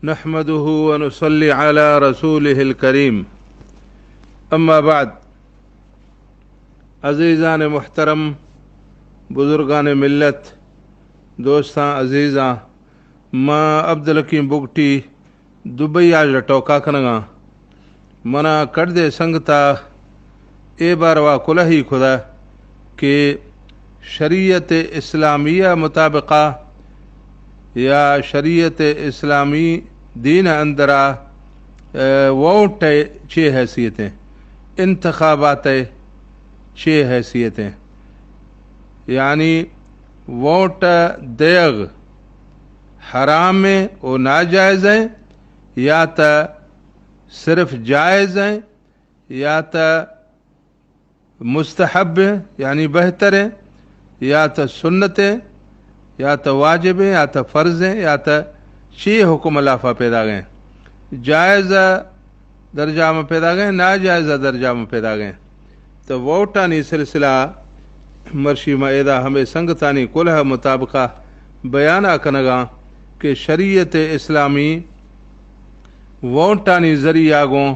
نحمده ونصلي على رسوله الكريم. أما بعد، عزیزان محترم، بزرگان ملت، دوستاں عزیزاں، ما عبدالحکیم بگٹی دبئی آج ٹوکا کنگاں۔ منا کڑدے سنگتا اے باروا کلہی کھدا کہ شریعت اسلامیہ مطابقہ یا شریعت اسلامی دین اندرا، اے، ووٹ چے حیثیت ہیں، انتخابات چے حیثیت ہیں، یعنی ووٹ دیغ حرام ہیں و ناجائز ہیں یا تا صرف جائز ہیں یا تا مستحب ہیں، یعنی بہتر ہیں، یا تا سنت ہیں، یا تا واجب ہیں، یا تا فرض ہیں، یا تا چی حکم لافا پیدا گئے؟ جائز درجہ میں پیدا گئے، ناجائز درجہ میں پیدا گئے۔ تو ووٹانی سلسلہ مرشی ما ایدا ہمیں سنگتانی کلہ مطابقہ بیانہ کنگا کہ شریعت اسلامی ووٹانی ذریعہ گوں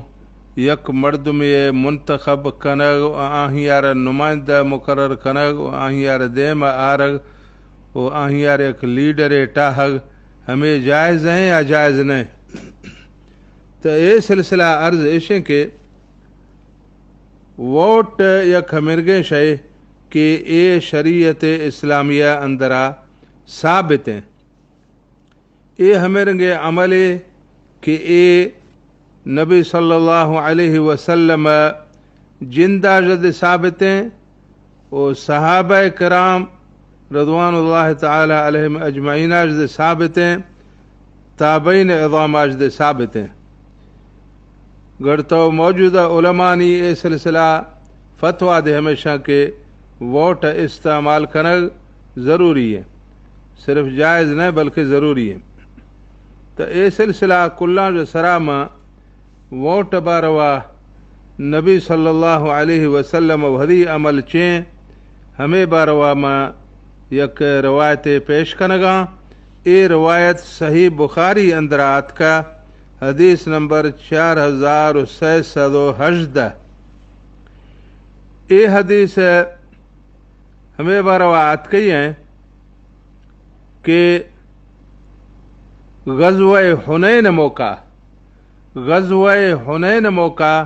یک مردمے منتخب کنگ و آہیار نمائندہ مقرر کنگ و آہیار دیم آرگ و آہیار یک لیڈرے ٹاہگ ہمیں جائز ہیں یا جائز نہیں؟ تو اے سلسلہ عرض ایشیں کہ ووٹ یک ہمرگیں شے کہ اے شریعت اسلامیہ اندرا ثابت ہیں۔ اے ہمرنگیں عملے کہ اے نبی صلی اللہ علیہ وسلم جندا جد ثابت ہیں و صحابہ کرام رضوان اللہ تعالی علیہم اجمعین اج دے ثابت ہیں، تابعین عظام اج دے ثابت ہیں۔ گڑ تو موجودہ علمانی اے سلسلہ فتویٰ دے ہمیشہ کہ ووٹ استعمال کنگ ضروری ہے، صرف جائز نہیں بلکہ ضروری ہے۔ تو اے سلسلہ کلاں جو سرا ما ووٹ باروا نبی صلی اللہ علیہ وسلم و ہدی عمل چیں، ہمیں باروا ما یک روایت پیش کنگاں۔ اے روایت صحیح بخاری اندر آتکا، حدیث نمبر چار ہزار و سئے سد و ہژدہ۔ اے حدیث ہمیں باروا آتکئی ہیں کہ غزوہ حنین موقع، غزوہ حنین موقع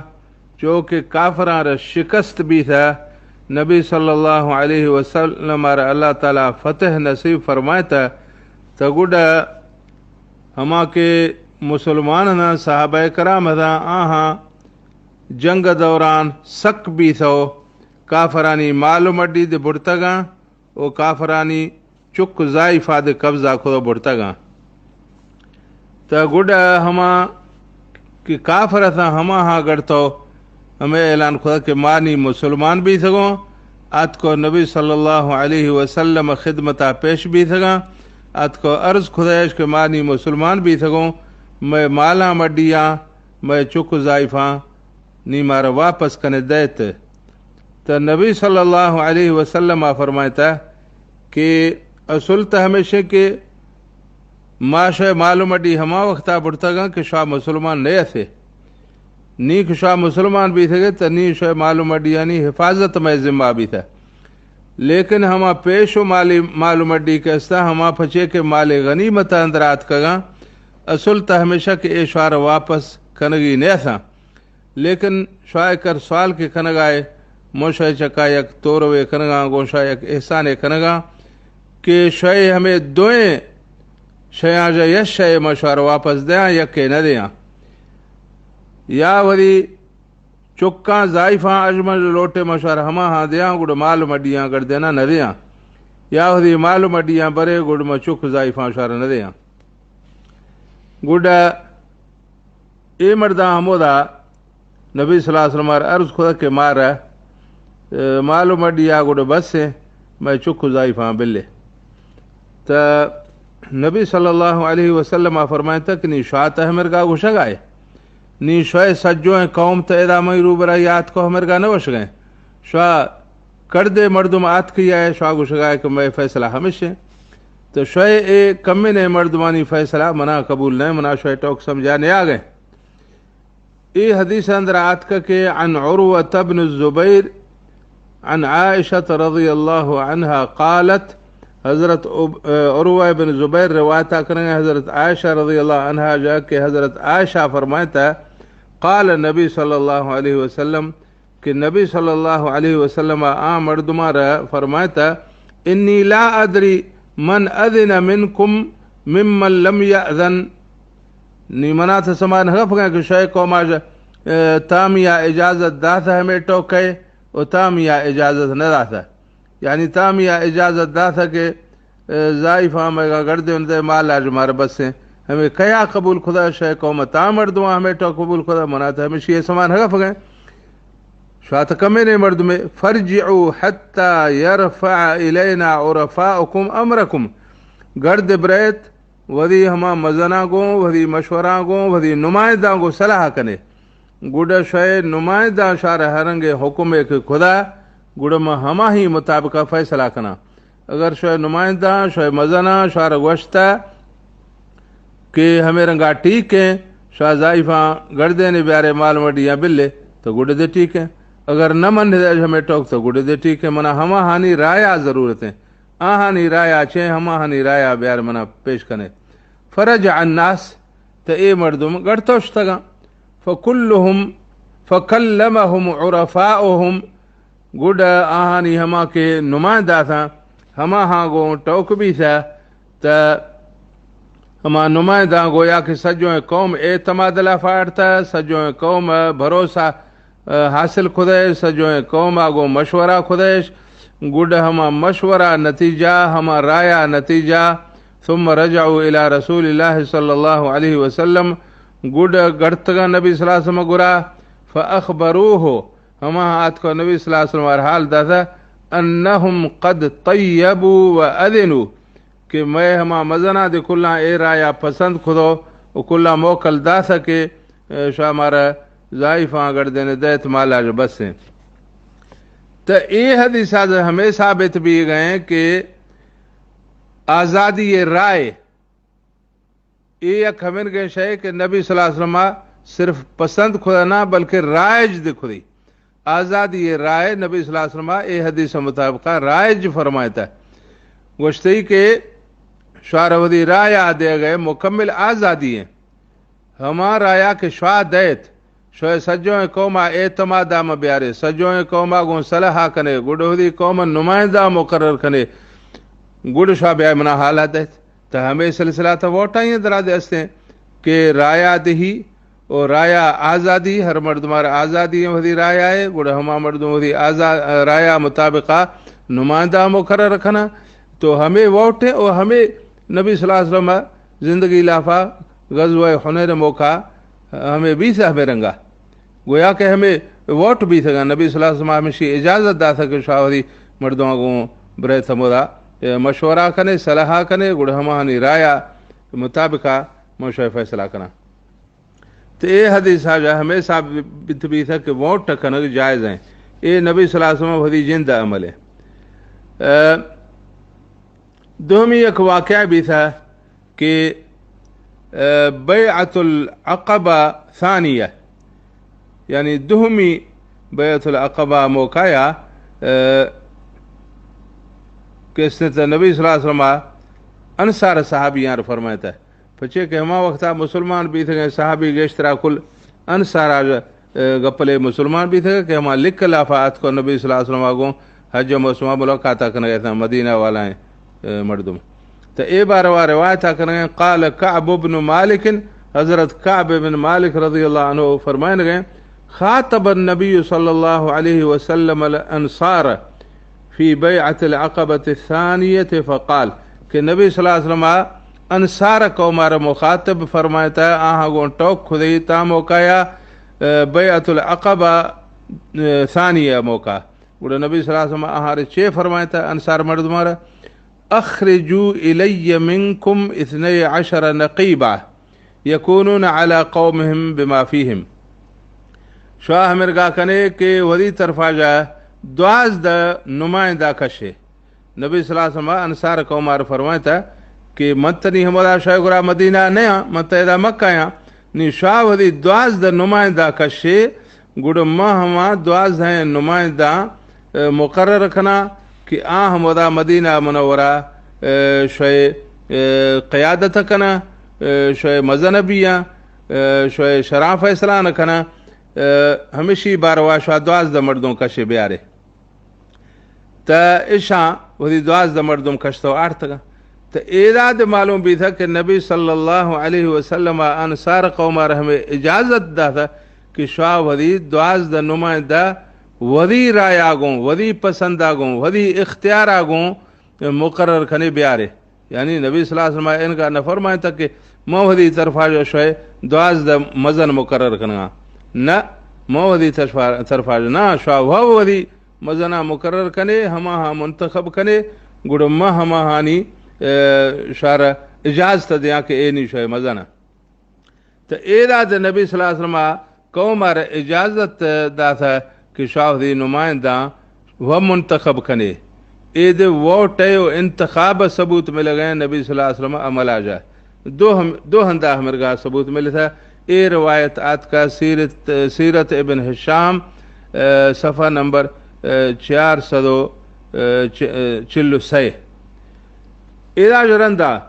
چو کہ کافراں را شکست بیثہ، نبی صلی اللہ علیہ وسلم را اللہ تعالی فتح نصیب فرمائیثہ، تو گڈا ہما کہ مسلمان ہنا، صحابہ کرام ہنا، آہاں جنگ دوران سک بیثو، کافرانی مال و مڈی دے بڑتگاں و کافرانی چک زائفا دے قبضہ کھدو بڑتگاں۔ تا گڈا ہما کہ کافر اتاں ہما ہاں گڑتو ہمیں اعلان کھدا کہ مانی مسلمان بیثگوں، آتکو نبی صلی اللہ علیہ وسلم خدمتا پیش بیثگاں، آتکو عرض کھدایش کہ مانی مسلمان بیثگوں، مئے مالاں مڈیاں، مئے چک زائفاں نی مارا واپس کنے دیت۔ تو نبی صلی اللہ علیہ وسلم آ فرمائیثہ کہ اصل تو ہمیشیں کہ ما شے مال و مڈی ہما وقتا بڑتگاں کہ شوا مسلمان نہ اتھے۔ نی کہ شوا مسلمان بیثگے تو نی شے مال و مڈیانی حفاظت مئے ذمہ بیثہ۔ لیکن ہما پیش و مالی، مال و مڈی کہ استا ہما پچے کہ مال غنیمت اندر آتکگاں، اصل تو ہمیشہ کہ اے شوار واپس کنگی نیثاں۔ لیکن شوائے کر سوال کہ کنگائے، مو شوائے چکا یک توروے کنگاں، گوں شوائے یک احسانے کنگاں کہ شوائے ہمیں دوئیں شیاں جا یش شے ما شوار واپس دیاں، یکے نہ دیاں۔ یا وری چکاں زائفاں اجمل لوٹے ما شوار ہما ہاں دیاں، گڑ مال مڈیاں گڑ دینا نہ دیاں۔ یا وری مال مڈیاں برے گڑ ما چک زائفاں شوار نہ دیاں۔ گڈا اے مرداں ہمودا نبی صلی اللہ علیہ وسلم ءَ عرض کھدا کہ مارا، اے، مال و مڈی آ گڈا بس ایں، مئے چک و زائفاں بلے۔ تا نبی صلی اللہ علیہ وسلم ءَ فرمائتا کہ نی شات ہمرگا گوشگائے، نی شوئے سجوئیں قوم تا ادا مئی روبرا یات کو ہمرگا نہ وشگائے۔ شوا کڑدے مردم آتکیائے، شوا گوشگائے کہ مئے فیصلہ ہمشیں۔ تو شوئے اے کمیں مردمانی فیصلہ منا قبول نہ، منا شوئے ٹوک سمجھا نیاگے۔ اے حدیث اندر آتکہ کہ عن عروة بن الزبیر عن عائشة رضی اللہ عنہا قالت، حضرت عب-، عروہ بن زبیر روایت کنگے حضرت عائشہ رضی اللہ عنہا جا کہ حضرت عائشہ فرمائتا، قال نبی صلی اللہ علیہ وسلم، کہ نبی صلی اللہ علیہ وسلم آ مردماں را فرمائتا، انی لا ادری من اذن منکم ممن لم یأذن۔ نی منا تو سما نہ گپگا کہ شوئے قوما ج-، اے، تامیا اجازت داتا ہمیں ٹوکے و تامیا اجازت نہ داتا۔ یعنی تامیا اجازت داتا کہ، اے، زائفاں مئے گا گڑدے ان دے مال آج مار بسیں۔ ہمیں کیا قبول خدا شوئے قوم تا مردماں ہمیں ٹوک قبول خدا منا تو ہمیں شیئے سما نہ گپگے۔ شات کمیں مردمے، فرجعوا حتی یرفع الینا عرفاؤکم امرکم۔ گڑد بریت، وثی ہما مزناں گوں، وثی مشوراں گوں، وثی نمائنداں گوں صلاح کنے۔ گڈا شوئے نمائنداں شار ہرنگے حکمے کہ خدا، گڈا ما ہماہی مطابقہ فیصلہ کناں۔ اگر شوئے نمائنداں، شوئے مزناں، شار گوشتا کہ ہمیں رنگا ٹھیک ہیں، شوئے زائفاں گڑدے نے بیارے مال مڈیاں بلے، تو گڈے دے ٹھیک ہیں۔ اگر نہ من دے ہمیں ٹوک تو گڈے دے ٹھیک ہیں۔ منا ہماہانی رایا ضرورت ہیں۔ آہانی رایا چے، ہماہانی رایا بیار منا پیش کنے۔ فرجع الناس، تو اے مردم گڑتوشتگاں۔ فکلهم، فکلمهم عرفاؤهم، گڈا آہانی ہما کہ نمائندہ اتاں، ہماہاں گوں ٹوک بیثہ، تہ ہما نمائنداں گویا کہ سجوئیں قوم اعتماد لافا اڑتہ، سجوئیں قوم بھروسہ، ا، حاصل کھدئے، سجوئیں قوم آ گوں مشورہ کھدئیش، گڈا ہما مشورہ نتیجہ، ہما رایا نتیجہ، ثم رجعوا الی رسول اللہ صلی اللہ علیہ وسلم، گڈا گڑتگاں نبی صلی اللہ علیہ وسلم گرا، فاخبروہ، ہما آتکو نبی صلی اللہ علیہ وسلم ءَ حال داتہ، انہم قد طیبوا و اذنوا، کہ مئے ہما مزناں دے کلاں اے رایا پسند کھدو و کلاں موکل داتہ کہ، اے، شما مارا زائفاں گڑدینے دئیت مالاج بسیں۔ تہ اے حدیث از ہمے ثابت بیگئیں کہ آزادی رائے اے یک ہمینگیں شے کہ نبی صلی اللہ علیہ وسلم ءَ صرف پسند کھدا نہ، بلکہ رائج دے کھدی۔ آزادی رائے نبی صلی اللہ علیہ وسلم ءَ اے حدیث مطابق رائج فرمائتا۔ گوشتی کہ شوار وثی رایا دیگئے مکمل آزادی ہیں۔ ہما رایا کہ شوا دئیت، شوئے سجوئیں قوما اعتمادا مہ بیارے، سجوئیں قوما گوں صلاحا کنے، گڈ وثی قوم نمائندہ مقرر کنے، گڈ شوا بیائے منا حالا دئیت۔ تہ ہمے سلسلہ تہ ووٹانی اندرا دے استیں کہ رایا دہی و رایا آزادی، ہر مردمار آزادی ہیں وثی رایا ہے، گڈ ہما مردم وثی آزا-، رایا مطابقا نمائندہ مقرر کنا۔ تو ہمے ووٹ ہیں و ہمے نبی صلی اللہ علیہ وسلم زندگی لافا غزوہ حنین موقع ہمے بیثہ ہمے رنگا۔ گویا کہ ہمے ووٹ بیثگاں، نبی صلی اللہ علیہ وسلم ہمشی اجازت داتہ کہ شوا وثی مردماں گوں برئے تمودا، اے، مشورہ کنے، صلاحا کنے، گڑا ہماہانی رایا مطابقا من شوئے فیصلہ کناں۔ تو اے حدیث آجا ہمے ثابت بیثہ کہ ووٹ کنگ جائز ہیں۔ اے نبی صلی اللہ علیہ وسلم وثی جند عمل ہے۔ اے، دومی یک واقعہ بیثہ کہ، اے، بیعت العقبہ ثانیہ، یعنی دومی بیعت العقبہ موقع یا، اے، کہ اس نے تو نبی صلی اللہ علیہ وسلم انصار صحابیاں فرمائتا۔ پچے کہ ہما وقتا مسلمان بیثگیں صحابی گیشترا کل انصار آج اے، گپلے مسلمان بیثگا کہ ہما لک لافا آتکو نبی صلی اللہ علیہ وسلم آگوں حج موسما ملاقاتا کنگا اتاں مدینہ والائیں، اے، مردم۔ تو اے باروا روایتا کنگا، قال کعب بن مالک، حضرت کعب بن مالک رضی اللہ عنہ فرمائنگا، خاطب النبی صلی اللہ علیہ وسلم الانصار فی بیعت العقبۃ الثانیۃ فقال، کہ نبی صلی اللہ علیہ وسلم انصار قوم آرا مخاطب فرمائتا، آہاں گوں ٹوک کھدئی تا موقع یا، اے، بیعت العقبہ، اے، ثانیہ موقع۔ گڑا نبی صلی اللہ علیہ وسلم آہاں رے چے فرمائتا انصار مردمارا، اخرجوا الی منکم اثنی عشر نقیبا یکونون علی قومهم بما فیهم۔ شوا ہمرگا کنے کہ وثی طرفا جا دوازدہ نمائندہ کشے۔ نبی صلی اللہ علیہ وسلم انصار قوم آر فرمائتا کہ من تنی ہمودا شوئے گڑا مدینہ نیاں، من تہ ادا مکہ آں، نی شوا وثی دوازدہ نمائندہ کشے، گڑا ما ہما دوازدہیں نمائندہ، اے، مقرر کناں کہ آ ہمودا مدینہ منورہ، اے، شوئے، اے، قیادت کناں، اے، شوئے مزن بیاں، اے، شوئے شراں فیصلہ نہ کناں، اے، ہمیشی باروا شوا دوازدہ مردم کشے بیارے۔ تہ اشاں وثی دوازدہ مردم کشتو آرتگاں۔ تہ ادا دے معلوم بیتہ کہ نبی صلی اللہ علیہ وسلم ءَ انصار قوم ءَ را ہمے اجازت داتہ کہ شوا وثی دوازدہ نمائندہ وثی رایا گوں، وثی پسندا گوں، وثی اختیارا گوں مقرر کنے بیارے۔ یعنی نبی صلی اللہ علیہ وسلم ءَ انگا نہ فرمائینتہ کہ ما وثی طرفا جو شوئے دوازدہ مزن مقرر کنگاں۔ نہ، ما وثی طرفا، طرفا جو، نہ، شوا وثی مزناں مقرر کنے، ہماہاں منتخب کنے، گڑا ما ہماہانی، اے، شوا را اجازت دیاں کہ اے نی شوئے مزن۔ تہ ادا دے نبی صلی اللہ علیہ وسلم ءَ قوم ءَ را اجازت داتہ کہ شوا وثی نمائنداں و منتخب کنے۔ اے دے ووٹ ءِ و انتخاب ءِ ثبوت ملگئے نبی صلی اللہ علیہ وسلم ءِ عمل ءَ جا۔ دو ہم، دو ہندا ہمرگا ثبوت ملتہ۔ اے روایت آتکا سیرت، سیرت ابن ہشام، اے، صفحہ نمبر، اے، چار سد و، اے، چ-، اے، چل و سئے۔ ادا جو رندا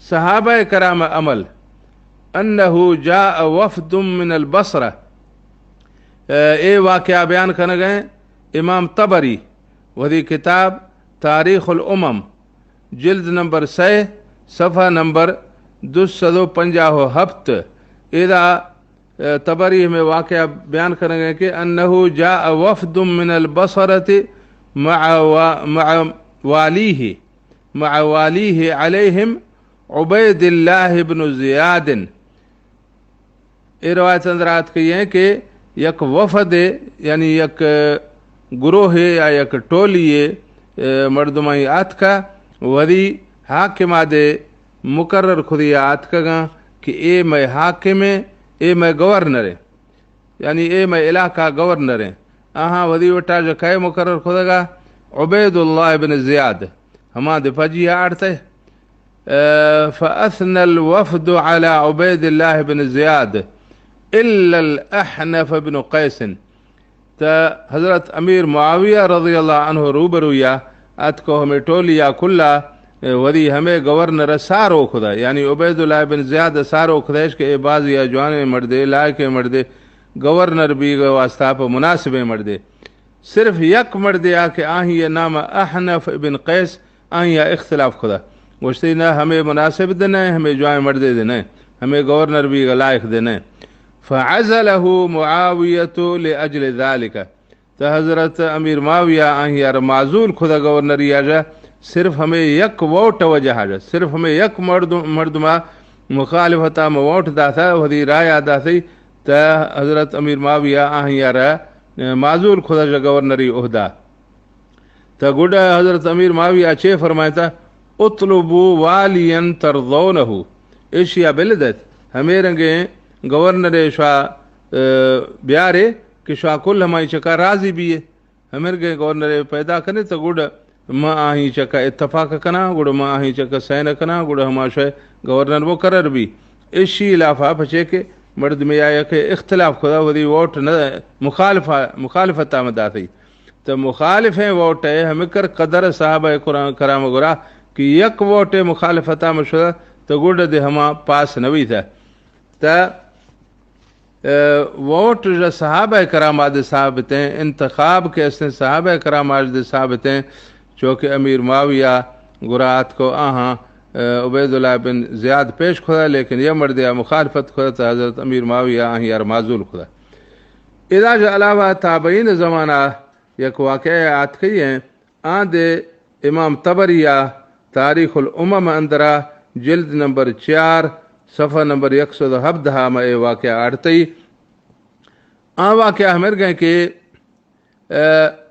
صحابہ کرام عمل، انه جاء وفد من البصرہ۔ اے، اے واقعہ بیان کنگئے امام طبری وثی کتاب تاریخ الامم، جلد نمبر سئے، صفحہ نمبر دو سد و پنجاہ و ہپت۔ ادا، اے، طبری ہمے واقعہ بیان کنگئے کہ انه جاء وفد من البصرة مع وا-، مع والیہ، مع والیہ علیہم عبید اللہ ابن زیاد۔ اے روایت اندر آتکئی ایں کہ یک وفدے، یعنی یک گروہے یا یک ٹولیے، اے، مردمانی آتکا، وثی حاکما دے مقرر کثیا آتکگاں کہ اے مئے حاکم ایں، اے مئے گورنر ایں، یعنی اے مئے علاقہ گورنر ایں۔ آہاں وثی وٹا جو کئے مقرر کثگا؟ عبید اللہ ابن زیاد، ہما دے پجیا آڑتئے۔ اے، فأثنى الوفد على عبيد الله بن زياد إلا الأحنف بن قيس۔ تہ حضرت امیر معاویہ رضی اللہ عنہ روبرویا آتکو ہمے ٹولیا کلا، اے، وثی ہمے گورنر سارو کثا، یعنی عبید اللہ بن زیاد سارو کثا، اش کہ اے بازیا جوانیں مردے، لائقیں مردے، گورنر بیگئے واسطہ پہ مناسبیں مردے۔ صرف یک مردے آ کہ آہی نام احنف ابن قیس، آہی اختلاف کثا۔ گوشتی نہ، ہمے مناسب دے نہ، ہمے جوائیں مردے دے نہ، ہمے گورنر بیگئے لائق دے نہ۔ فعزله معاویة لأجل ذلك۔ تہ حضرت امیر معاویہ آہی را معزول کثا گورنریا جا، صرف ہمے یک ووٹ وجہا جا، صرف ہمے یک مردم، مردما مخالفتا ما ووٹ داثا، وثی رایا داثی، تہ حضرت امیر معاویہ آہی را معزول کثا جا گورنری عہدہ۔ تہ گڈا حضرت امیر معاویہ چے فرمائتا؟ اطلبوا والیا ترضونه۔ ایشیا بل دیت، ہمے رنگیں گورنرے شوا، اے، بیارے کہ شوا کل ہمائی چکا راضی بیئے۔ ہمے رنگیں گورنرے پیدا کنے تہ گڈا ما آہی چکا اتفاق کناں، گڈا ما آہی چکا سین کناں، گڈا ہما شوئے گورنر مقرر بی۔ ایشی خلافا پچے کہ مردمے آیا کہ اختلاف کثا، وثی ووٹ نہ، مخالفہ، مخالفتا ما داثی۔ تہ مخالفیں ووٹ ءِ ہمکر قدر صحابہ کرام، کرام گورا کہ یک ووٹ مخالفتا ما شثا، تہ گڈا دے ہما پاس نہ بیثا۔ تہ، اے، ووٹ جا صحابہ کرام آدے ثابتیں، انتخاب کہ استیں صحابہ کرام آدے ثابتیں، چوکہ امیر معاویہ گورا آتکو آہاں، اے، عبید اللہ بن زیاد پیش کثا، لیکن یہ مردیا مخالفت کثا، تہ حضرت امیر معاویہ آہی را معزول کثا۔ ادا جا علاوہ تابعین زمانہ یک واقعہ آتکئی ایں، آں دے امام طبری ءِ تاریخ الامم اندرا جلد نمبر چار، صفحہ نمبر یک سد و ہبدہ ءَ ما اے واقعہ آڑتئی۔ آں واقعہ ہمرگیں کہ، اے،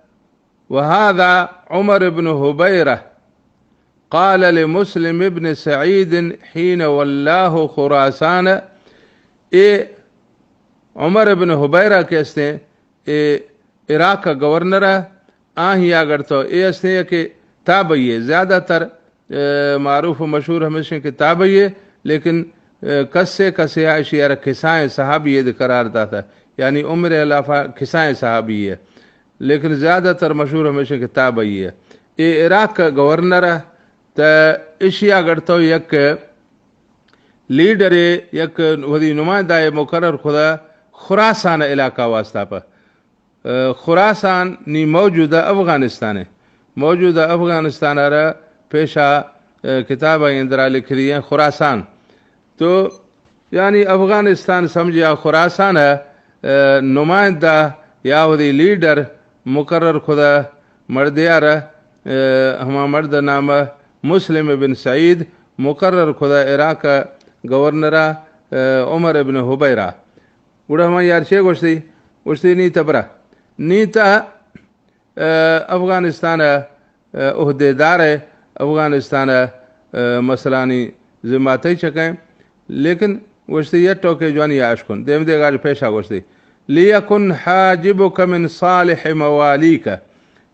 وهذا عمر بن هبيرة قال لمسلم بن سعيد حين ولاه خراسان، اے عمر بن حبیرہ کہ استیں، اے عراق ءِ گورنر ءِ، آہی اگر تو اے استیں کہ تابعی ءِ، زیادہ تر، اے، معروف و مشہور ہمیشیں کتابے، لیکن، اے، کسے کسے اشی ءَ را کسائیں صحابی ءَ قرار داتا، یعنی عمر ءِ لافا کسائیں صحابی ءَ، لیکن زیادہ تر مشہور ہمیشیں کتابے۔ اے عراق ءِ گورنر ءَ، تہ اشی ءَ گڑتو یک لیڈرے، یک وتی نمائندہ ءَ مقرر کتا خراسان علاقہ واسطہ پہ۔ اے، خراسان نی موجودہ افغانستان ءَ۔ موجودہ افغانستان ءَ را پیشا، اے، کتاب ءِ اندرا لکھری ہیں خراسان۔ تو یعنی افغانستان سمجھیا خراسان ءَ، اے، نمائندہ یا وتی لیڈر مقرر کتا مردے ءَ را، اے، ہما مرد ءِ نام مسلم بن سعید مقرر کتا عراق ءِ گورنر ءَ، اے، عمر ابن حبیرہ۔ گڑا ہما یار چے گوشتی؟ گوشتی نی تہ برا۔ نی تہ، اے، افغانستان ءِ، اے، عہدیدار ءِ، افغانستان ءِ، اے، مسئلانی ذمہ تئی چکیں۔ لیکن گوشتی یک ٹوکے جوانی اشکن۔ دیم دے گاج پیشا گوشتی، لیکن حاجبک من صالح موالیک۔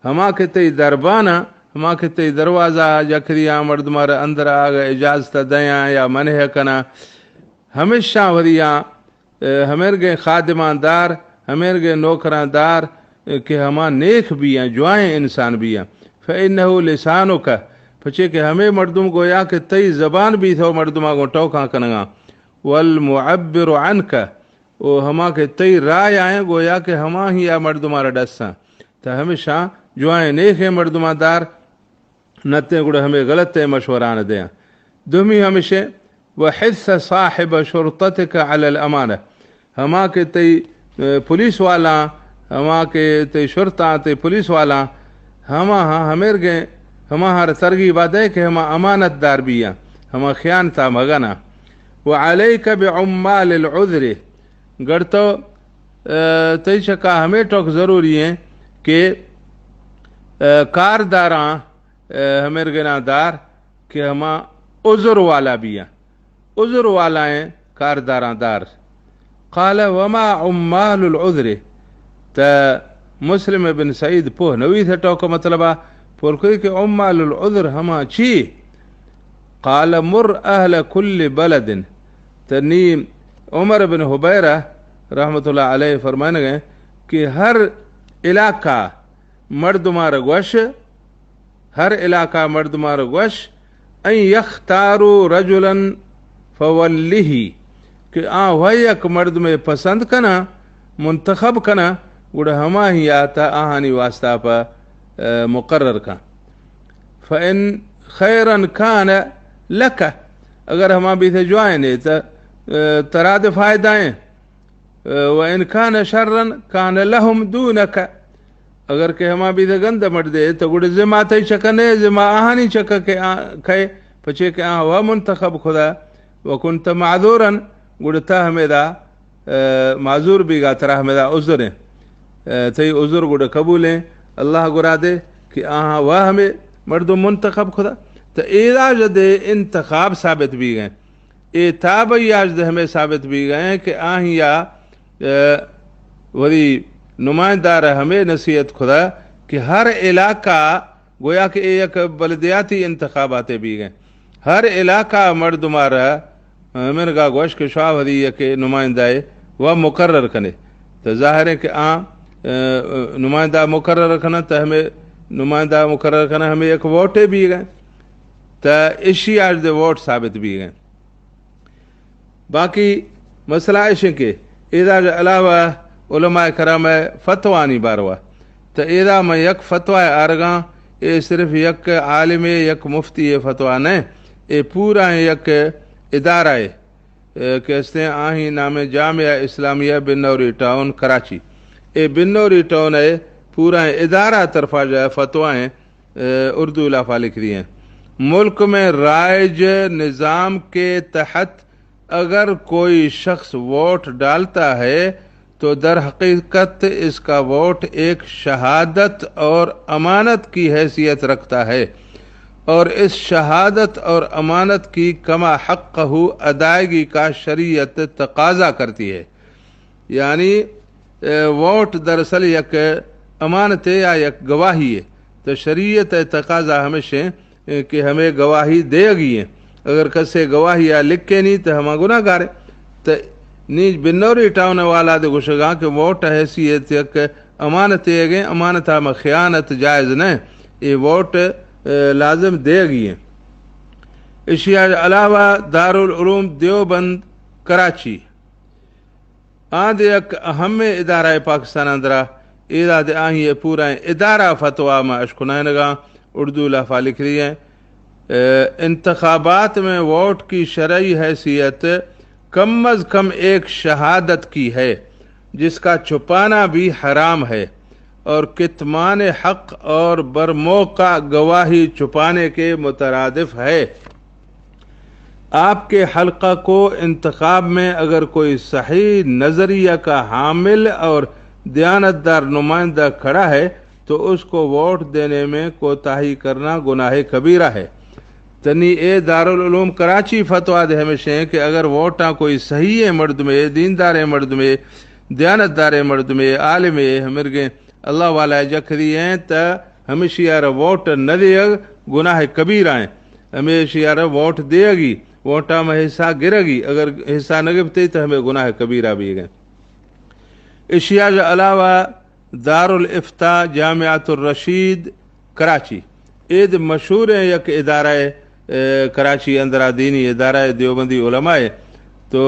ہما کہ تئی دربان ءَ، ہما کہ تئی دروازہ ءَ جکری آں، مردم ءَ را اندر آگ ءِ اجازت دیاں یا منع کناں، ہمیشاں وتی آں، اے، ہمیرگیں خادمان دار، ہمیرگیں نوکراں دار، اے، کہ ہما نیک بیاں، جوائیں انسان بیاں۔ فإنه لسانک، پچے کہ ہمے مردم گویا کہ تئی زبان بیت و مردماں گوں ٹوکاں کنگاں۔ والمعبر عنک، و ہما کہ تئی رائے آئیں گویا کہ ہما ہی آ مردماں را ڈساں۔ تہ ہمیشاں جوائیں نیکیں مردماں دار، نتیں گڑا ہمے غلطیں مشوران دیاں۔ دومی ہمشیں، وحث صاحب شرطتک علی الامانہ۔ ہما کہ تئی، اے، پولیس والاں، ہما کہ تئی شرطاں، تئی پولیس والاں، ہما ہاں ہمیرگیں، ہما ہر ترغیبا دے کہ ہما امانت دار بیاں، ہما خیانتا مگناں۔ وعلیک بعمال العذر، گڑتو، اے، تئی چکا ہمے ٹوک ضروری ہیں کہ، اے، کارداراں، اے، ہمیرگناں دار کہ ہما عذر والا بیاں، عذر والائیں کارداراں دار۔ قال وما عمال العذر؟ تہ مسلم ابن سعید پوہ نوی تھے ٹوک مطلبا، پورکوئی کہ عمال العذر ہما چی؟ قال مر اہل کل بلد۔ تہ نی عمر بن حبیرہ رحمت اللہ علیہ فرمائنگے کہ ہر علاقہ مردمار گوش، ہر علاقہ مردمار گوش، ان یختاروا رجلا فولہ، کہ آ و یک مردمے پسند کناں، منتخب کناں، گڑا ہما ہی آتا آہانی واسطہ پہ، اے، مقرر کن۔ فإن خیرا کان لک، اگر ہما بیت جوائیں تہ، اے، ترا دے فائدہ ہیں۔ وإن كان شرا كان لهم دونك۔ اگر کہ ہما بیدہ گند مٹ دے تو گڑے ذمہ تئی چکہ نے، ذمہ آہانی چکہ کہ آ-، کئے، پچے کہ آ و منتخب خدا، وكنت معذورا، گڑے تا ہمیدا، اے، معذور بیگا، ترا ہمیدا عذر ہیں۔ اے، تئی عذر گڑے قبول ہیں۔ اللہ گرا دے کہ آہاں و ہمیں مردم منتخب خدا۔ تو ایدا جدے انتخاب ثابت بیگئے۔ اے تابعی آج دہ ہمیں ثابت بیگئے کہ آہیا، اے، وری نمائندار ہمیں نصیحت خدا کہ ہر علاقہ گویا کہ اے یک بلدیاتی انتخابات بیگئے۔ ہر علاقہ مردمارا، اے، مرگا گوش کہ شاہ وری یک نمائندہ و مقرر کنے۔ تو ظاہر ہے کہ آ، اے، نمائندہ مقرر کنا تو ہمیں نمائندہ مقرر کنا ہمیں یک ووٹے بیگئے۔ تو اشی آج دہ ووٹ ثابت بیگئے۔ باقی مسئلہ ایش انت کہ ایدا علاوہ علماء کرام فتوانی باروا، تو ایدا من یک فتوی آرگاں، اے صرف یک عالم، یک مفتی فتوی نہ، اے پورا یک ادارہ ہے، اے کہ استیں آہی نام جامعہ اسلامیہ بنوری ٹاؤن کراچی۔ اے بنوری ٹاؤن ہے، پورا ادارہ طرفا جو ہے فتوی ہیں، اے، اردو لافا لکھ دی ہیں۔ ملک میں رائج نظام کے تحت اگر کوئی شخص ووٹ ڈالتا ہے تو در حقیقت اس کا ووٹ ایک شہادت اور امانت کی حیثیت رکھتا ہے، اور اس شہادت اور امانت کی کما حقہ ادائیگی کا شریعت تقاضا کرتی ہے۔ یعنی، اے، ووٹ دراصل یک امانتے یا یک گواہی ہے۔ تو شریعت تقاضا ہمیشیں کہ ہمے گواہی دیگی ہیں۔ اگر کسے گواہی آ لکھینی تو ہما گناہگار ہے۔ تو نی بنوری ٹاؤن والا دے گوشگا کہ ووٹ حیثیت یک امانت ہے، امانت میں خیانت جائز نہ، یہ ووٹ، اے، لازم دیگی ہیں۔ اشیا علاوہ دارالعلوم دیوبند کراچی آں دے یک اہمیں ادارہ پاکستان اندرا، ایدا دے آہی پورا ادارہ فتوا ما اشکنائنگا، اردو لافا لکھ رہی ہیں، اے، انتخابات میں ووٹ کی شرعی حیثیت کم از کم ایک شہادت کی ہے، جس کا چھپانا بھی حرام ہے اور کتمان حق اور برموقع گواہی چھپانے کے مترادف ہے۔ آپ کے حلقہ کو انتخاب میں اگر کوئی صحیح نظریہ کا حامل اور دیانتدار نمائندہ کھڑا ہے تو اس کو ووٹ دینے میں کوتاہی کرنا گناہ کبیرہ ہے۔ تنی اے دارالعلوم کراچی فتوا دے ہمیشہ ہیں کہ اگر ووٹاں کوئی صحیح ہے مردمے، دیندار ہے مردمے، دیانتدار ہے مردمے، عالم ہے، ہمرگیں اللہ والا جکھ دی ہیں، تا ہمیشی آرا ووٹ نہ دیگ گناہ کبیرہ ہیں۔ ہمیشی آرا ووٹ دیگی، ووٹا میں حصہ گرگی، اگر حصہ نہ گپتے تو ہمیں گناہ کبیرہ بھی گئے۔ اشیا علاوہ دارالافتاء جامعۃ الرشید کراچی، اے دے مشہور ہیں یک ادارہ ہے، اے، کراچی اندرا دینی ادارہ ہے، دیوبندی علماء ہے۔ تو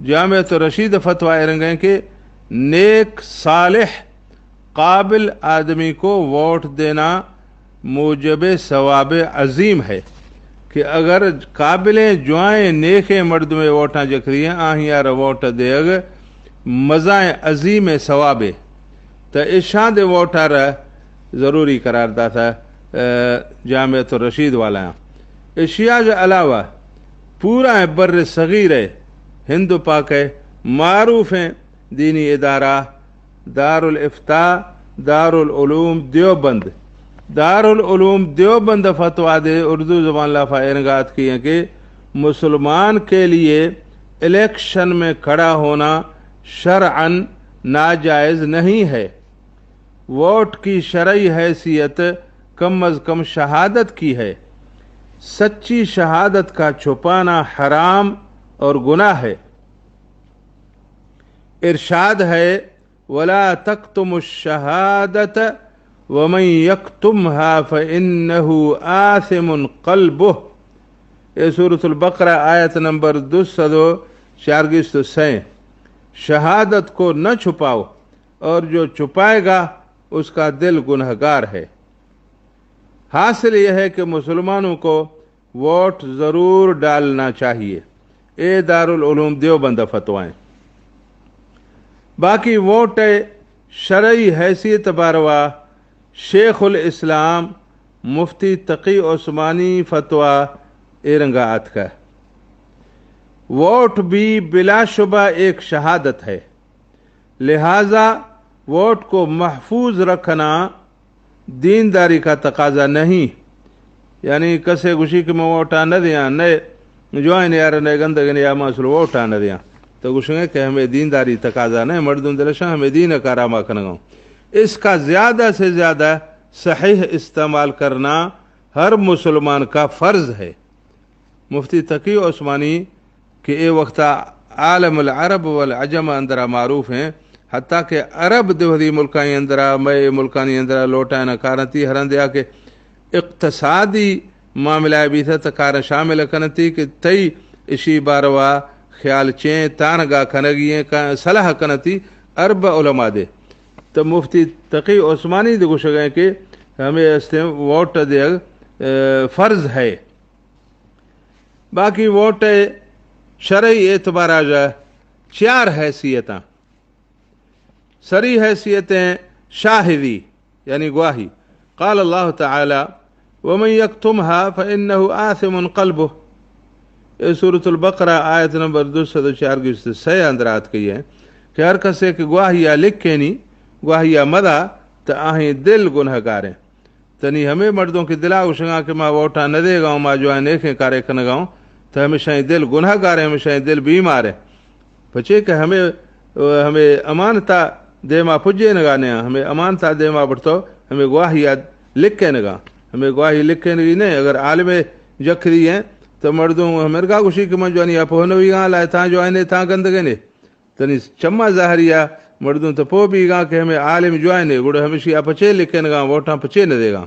جامعۃ الرشید فتویٰ اے رنگ ہیں کہ نیک صالح قابل آدمی کو ووٹ دینا موجب ثواب عظیم ہے، کہ اگر قابلیں جوائیں نیکیں مردمے ووٹاں جکھری ہیں، آہیارا ووٹ دیگ مزائیں عظیم ثوابے۔ تا اشاں دے ووٹارا ضروری قرار داتا، اے، جامعۃ الرشید والا۔ اشیا علاوہ پورا بر صغیر ہے، ہند و پاک ہے، معروف ہیں دینی ادارہ دارالافتاء، دارالعلوم دیوبند۔ دارالعلوم دیوبند فتویٰ دے اردو زبان لافا اے رنگا اتکی ہیں کہ مسلمان کے لیے الیکشن میں کھڑا ہونا شرعاً ناجائز نہیں ہے۔ ووٹ کی شرعی حیثیت کم از کم شہادت کی ہے۔ سچی شہادت کا چھپانا حرام اور گناہ ہے۔ ارشاد ہے، ولا تکتموا الشہادۃ ومن یکتمها فإنه آثم قلبہ۔ اے سورۃ البقرہ آیت نمبر دو سد و چارگیست و سئے۔ شہادت کو نہ چھپاؤ، اور جو چھپائے گا اس کا دل گنہگار ہے۔ حاصل یہ ہے کہ مسلمانوں کو ووٹ ضرور ڈالنا چاہیے۔ اے دارالعلوم دیوبند فتوائیں۔ باقی ووٹ شرعی حیثیت باروا شیخ الاسلام مفتی تقی عثمانی فتویٰ اے رنگا آتکا۔ ووٹ بھی بلا شبہ ایک شہادت ہے، لہذا ووٹ کو محفوظ رکھنا دینداری کا تقاضا نہیں۔ یعنی کسے گوشی کہ میں ووٹاں نہ دیاں، نئے جوائن یار نئے گندگ نے یا مسئلہ ووٹاں نہ دیاں، تو گوشیں کہ ہمیں دینداری تقاضا نہیں، مردم دلشاں ہمیں دین کا راما کنگاؤں۔ اس کا زیادہ سے زیادہ صحیح استعمال کرنا ہر مسلمان کا فرض ہے۔ مفتی تقی عثمانی کہ اے وقتا عالم العرب والعجم اندرا معروف ہیں، حتیٰ کہ عرب دوہدی ملکانی اندرا، مئے ملکانی اندرا لوٹائنا کارنتی، ہرندیا کہ اقتصادی معاملہ بیتا تا کار شامل کنتی کہ تئی اشی باروا خیال چیں، تانگا کنگی ہیں، کا-، صلاح کنتی عرب علماء دے۔ تو مفتی تقی عثمانی دے گوشگئے کہ ہمیں استیں ووٹ دے، اے، فرض ہے۔ باقی ووٹ شرعی اعتبارا جا چار حیثیتاں۔ سری حیثیتیں شاہدی، یعنی گواہی۔ قال اللہ تعالی، ومن یکتمها فإنه آثم قلبه۔ اے سورۃ البقرہ آیت نمبر دو سد و چار گوشت سے اندرات کئی ہے کہ ہر کسے کہ گواہی یا لکھینی، گواہی یا مدا، تو آہیں دل گنہگاریں۔ تنی ہمے مردم کہ دلا گوشگاں کہ ما ووٹاں نہ دیگاؤں، ما جوائیں نیکیں کارے کنگاؤں، تو ہمیشہ دل گناہگار ہیں، ہمیشہ دل بیمار ہیں۔ پچے کہ ہمے، ہمے امانتا دیما پجینگا نیا، ہمے امانتا دیما بڑتو، ہمے گواہیا لکھینگا۔ ہمے گواہی لکھینگی نہ ایں۔ اگر عالم جکھری ایں تو مردم ہمرگا گوشی کہ من جوانی ءَ پوہ نہ بیگاں، لائے تاں جوائنے، تاں گندگینے۔ تنی چما ظاہری ءَ مردم تو پوہ بیگاں کہ ہمے عالم جوائنے، گڑا ہمیشی ءَ پچے لکھینگاں، ووٹاں پچے نہ دیگاں۔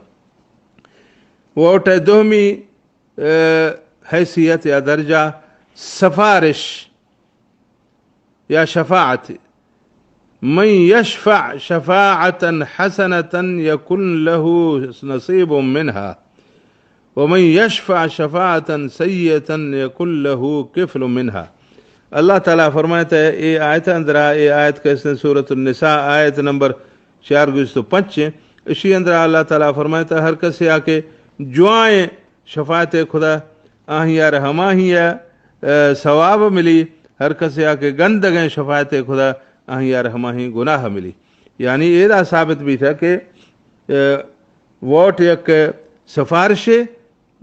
ووٹ ءِ دومی، اے، حیثیت یا درجہ سفارش یا شفاعت۔ من یشفع شفاعة حسنة یکن له نصیب منها ومن یشفع شفاعة سیئة یکن له کفل منها۔ اللہ تعالیٰ فرمائتا ہے، اے آیت اندرا، اے آیت کہ استیں سورۃ النساء، آیت نمبر چار گوست و پنچ ایں، اشی اندرا اللہ تعالیٰ فرمائتا، ہر کسے آ کہ جوائیں شفاعت خدا، آہیار ہماہی ءَ، اے، ثواب ملی، ہر کسے آ کہ گندگیں شفاعت خدا، آہیار ہماہی گناہ ملی۔ یعنی ایدا ثابت بیتا کہ، اے، ووٹ یک سفارشے،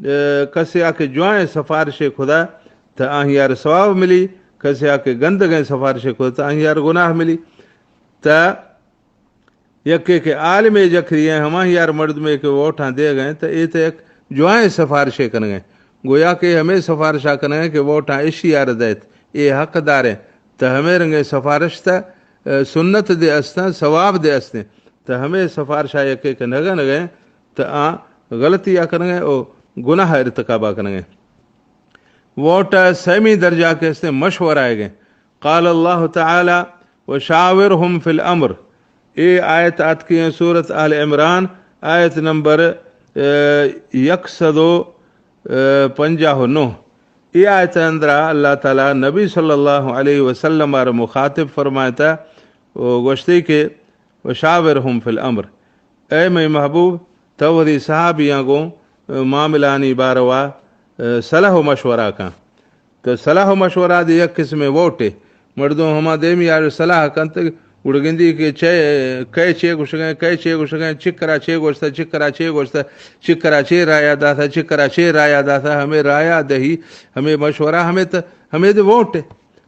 اے، کسے آ کہ جوائیں سفارش خدا، تا آہیار ثواب ملی، کسے آ کہ گندگیں سفارش خدا، تا آہیار گناہ ملی۔ تا یکے کہ عالمے جکھری ایں، ہماہیار مردمے کہ ووٹاں دیگ ایں، تا اے تا یک جوائیں سفارشے کنگ ایں۔ گویا کہ ہمے سفارشا کنگ ایں کہ ووٹاں اشیار دئیت، اے حقدار ایں۔ تا ہمے رنگیں سفارش تا، اے، سنت دے استاں، ثواب دے استیں۔ تا ہمے سفارشا یکے کہ نہ گنگ ایں، تا آ غلطیا کنگ ایں او گناہ ارتکابا کنگ ایں۔ ووٹ ءِ سیمی درجہ کہ استیں مشورہ ئیگ ایں۔ قال اللہ تعالیٰ، وشاورهم في الأمر۔ اے آیت آتکی ایں سورۃ آل عمران، آیت نمبر، اے، یک سد و، اے، پنجاہ و نو۔ اے آیت اندرا اللہ تعالیٰ نبی صلی اللہ علیہ وسلم ءَ را مخاطب فرمائتا و گوشتی کہ وشاورهم في الأمر۔ اے مئے محبوب، تو وثی صحابیاں گوں، اے، معاملانی باروا، اے، صلاح و مشورہ کن۔ تو صلاح و مشورہ دی یک قسمے ووٹے۔ مردم ہما دیمی آر صلاح کنت، گڑا گندی کہ چے، کئے چے گوشگیں، کئے چے گوشگیں، چکرا چے گوشتا، چکرا چے گوشتا، چکرا چے رایا داتا، چکرا چے رایا داتا، ہمے رایا دہی، ہمے مشورہ، ہمے ت-، ہمے دے ووٹے۔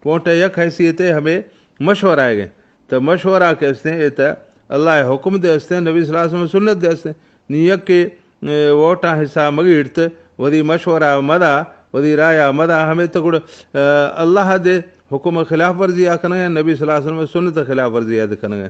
ووٹ ءِ یک حیثیتے ہمے مشورہ ئیگ ایں۔ تو مشورہ کہ استیں، اے تا اللہ ءِ حکم دے استیں، نبی صلی اللہ علیہ وسلم ءِ سنت دے استیں۔ نی یکے، اے، ووٹاں حصہ مگیڑت، وثی مشورہ مدا، وثی رایا مدا، ہمے تو گڑا، اے، اللہ دے حکم ءِ خلاف ورزیا کنگ ایں، نبی صلی اللہ علیہ وسلم ءِ سنت ءِ خلاف ورزیا دے کنگ ایں۔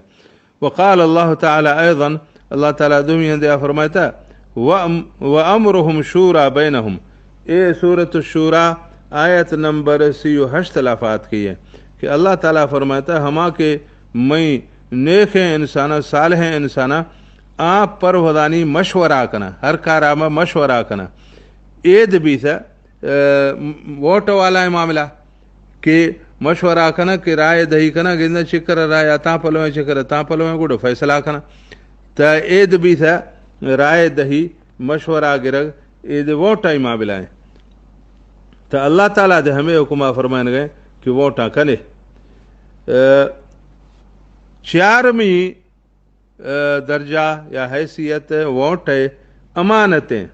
وقال اللہ تعالیٰ ایضا، اللہ تعالیٰ دومی ہندیا فرمائتا، وأم-، وأمرهم شورى بينهم۔ اے سورۃ الشوری آیت نمبر سی و ہشت لافات کی ہے کہ اللہ تعالیٰ فرمائتا، ہما کہ مئی نیکیں انسانا، صالحیں انسانا، آ پروہدانی مشورہ کنا، ہر کارا ما مشورہ کنا۔ اے دبیتا، اے، ووٹ والا معاملہ کہ مشورہ کنگ کہ رائے دہی کنگ، گندن چکر رائے تاں پلویں، چکر تاں پلویں، گڑا فیصلہ کنگ۔ تا اے دبیتا رائے دہی، مشورہ گرگ، اے دے ووٹاں معاملہ ایں۔ تا اللہ تعالیٰ دے ہمے حکمہ فرمائنگ ایں کہ ووٹاں کنے۔ اے، چارمی اے، درجہ یا حیثیت ووٹ ءِ امانت ایں۔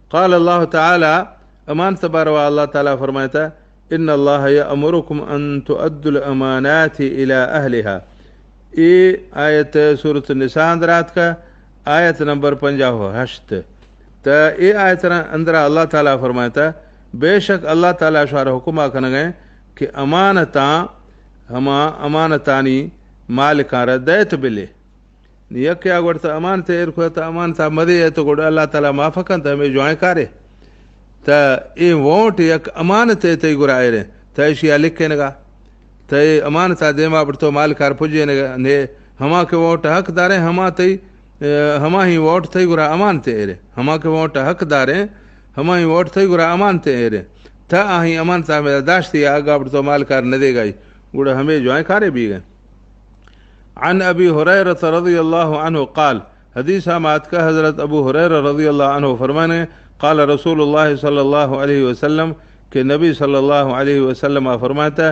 قال اللہ تعالیٰ، امانت باروا اللہ تعالیٰ فرمائتا، ان اللہ یأمرکم ان تؤدوا الامانات الی اہلها۔ اے آیت سورۃ النساء اندر آتکا، آیت نمبر پنجاہ و ہشت۔ تا اے آیت را اندرا اللہ تعالیٰ فرمائتا، بے شک اللہ تعالیٰ شوار حکمہ کنگ ایں کہ امانتاں، ہما امانتانی مالکاں را دئیت بلے۔ نی یکے آ گوڑ تا امانت ایر کو، تا امانتا مدے ہے تو گوڑ اللہ تعالیٰ معاف کنت، ہمے جوائیں کارے۔ تا اے ووٹ یک امانت ہے تئی گورا ایرے، تا اشیا لکھینگا۔ تئی امانتا دیما بڑتو مالکار پجینگا، نے ہما کہ ووٹ حق داریں، ہما تئی، اے، ہما ہی ووٹ تئی گورا امانت ایرے۔ ہما کہ ووٹ حق داریں، ہما ہی ووٹ تئی گورا امانت ایرے۔ تا آہی امانتا ہمے داشتی، آگا بڑتو مالکار ندیگائی۔ گوڑا ہمے جوائیں کارے بیگئے۔ عن ابی ہریرہ رضی اللہ عنہ قال، حدیث ہم آتکا حضرت ابو ہریرہ رضی اللہ عنہ فرمانے، قال رسول اللہ صلی اللہ علیہ وسلم، کہ نبی صلی اللہ علیہ وسلم فرماتا،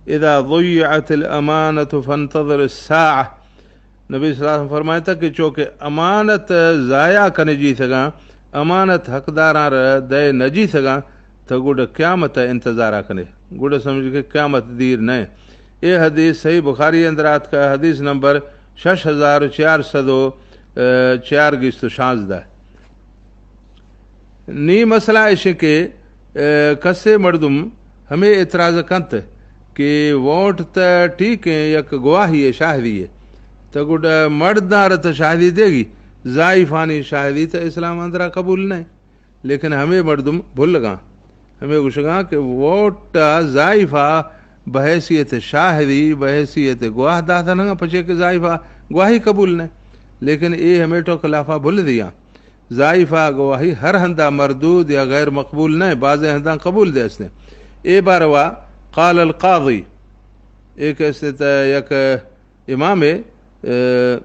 اذا ضیعت الامانة فانتظر الساعة۔ نبی صلی اللہ علیہ وسلم فرماتا کہ چونکہ امانت ضائع کنے جیتگاں، امانت حقداراں را دئے نہ جیتگاں، تو گڈ قیامت ء انتظارا کنے، گڈ سمجھ کہ قیامت دیر نہ۔ اے حدیث صحیح بخاری اندر آتکا، حدیث نمبر شش ہزار چار سد و چار گیست و شانزدہ۔ نی مسئلہ ایش کہ، اے، کسے مردم ہمے اعتراض کنت کہ ووٹ تہ ٹھیک ایں، یک گواہی اے، شاہدی اے۔ تہ گڈ مرداں را تہ شاہدی دیگی، زائیفانی شاہدی تہ اسلام اندرا قبول نہ۔ لیکن ہمے مردم بھلگاں، ہمے گوشگاں کہ ووٹ ء زائیفا بحیثیت شاہدی، بحیثیت گواہ داتنگاں، پچے کہ زائیفا گواہی قبول نہ۔ لیکن اے ہمے ٹوک لافا بھل دیاں۔ زائیفا گواہی ہر ہندا مردود یا غیر مقبول نہ، بازیں ہنداں قبول دے استیں۔ اے باروا قال القاضی، اے کہ استیں تہ یک امام، اے،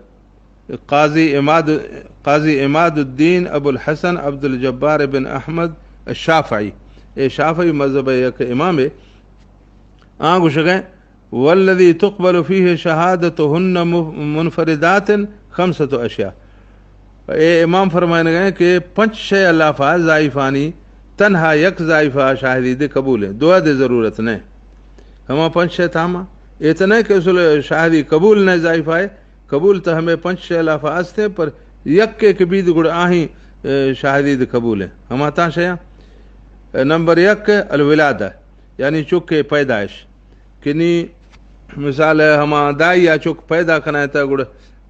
قاضی عماد، قاضی عماد الدین ابو الحسن عبد الجبار بن احمد الشافعی، اے شافعی مذہب یک امام، آ گوشگیں، والذی تقبل فیہ شہادتہن مف-، منفردات خمسۃ اشیاء۔ اے امام فرمائنگیں کہ پنچ شے لافا زائیفانی تنہا یک زائیفا شاہدی دے قبول ایں، دو دے ضرورت نہ۔ ہما پنچ شے تاما، اتنے کہ اصل شاہدی قبول نہ زائیفائے، قبول تہ ہمے پنچ شے لافا استیں، پر یک ایک بید گڑ آہیں، اے، شاہدی دے قبول ایں۔ ہما تاں شیاں، اے، نمبر یک، الولادہ، یعنی چکے پیدائش۔ کہ نی مثال ہما دائی آ چک پیدا کنائے تہ گڑ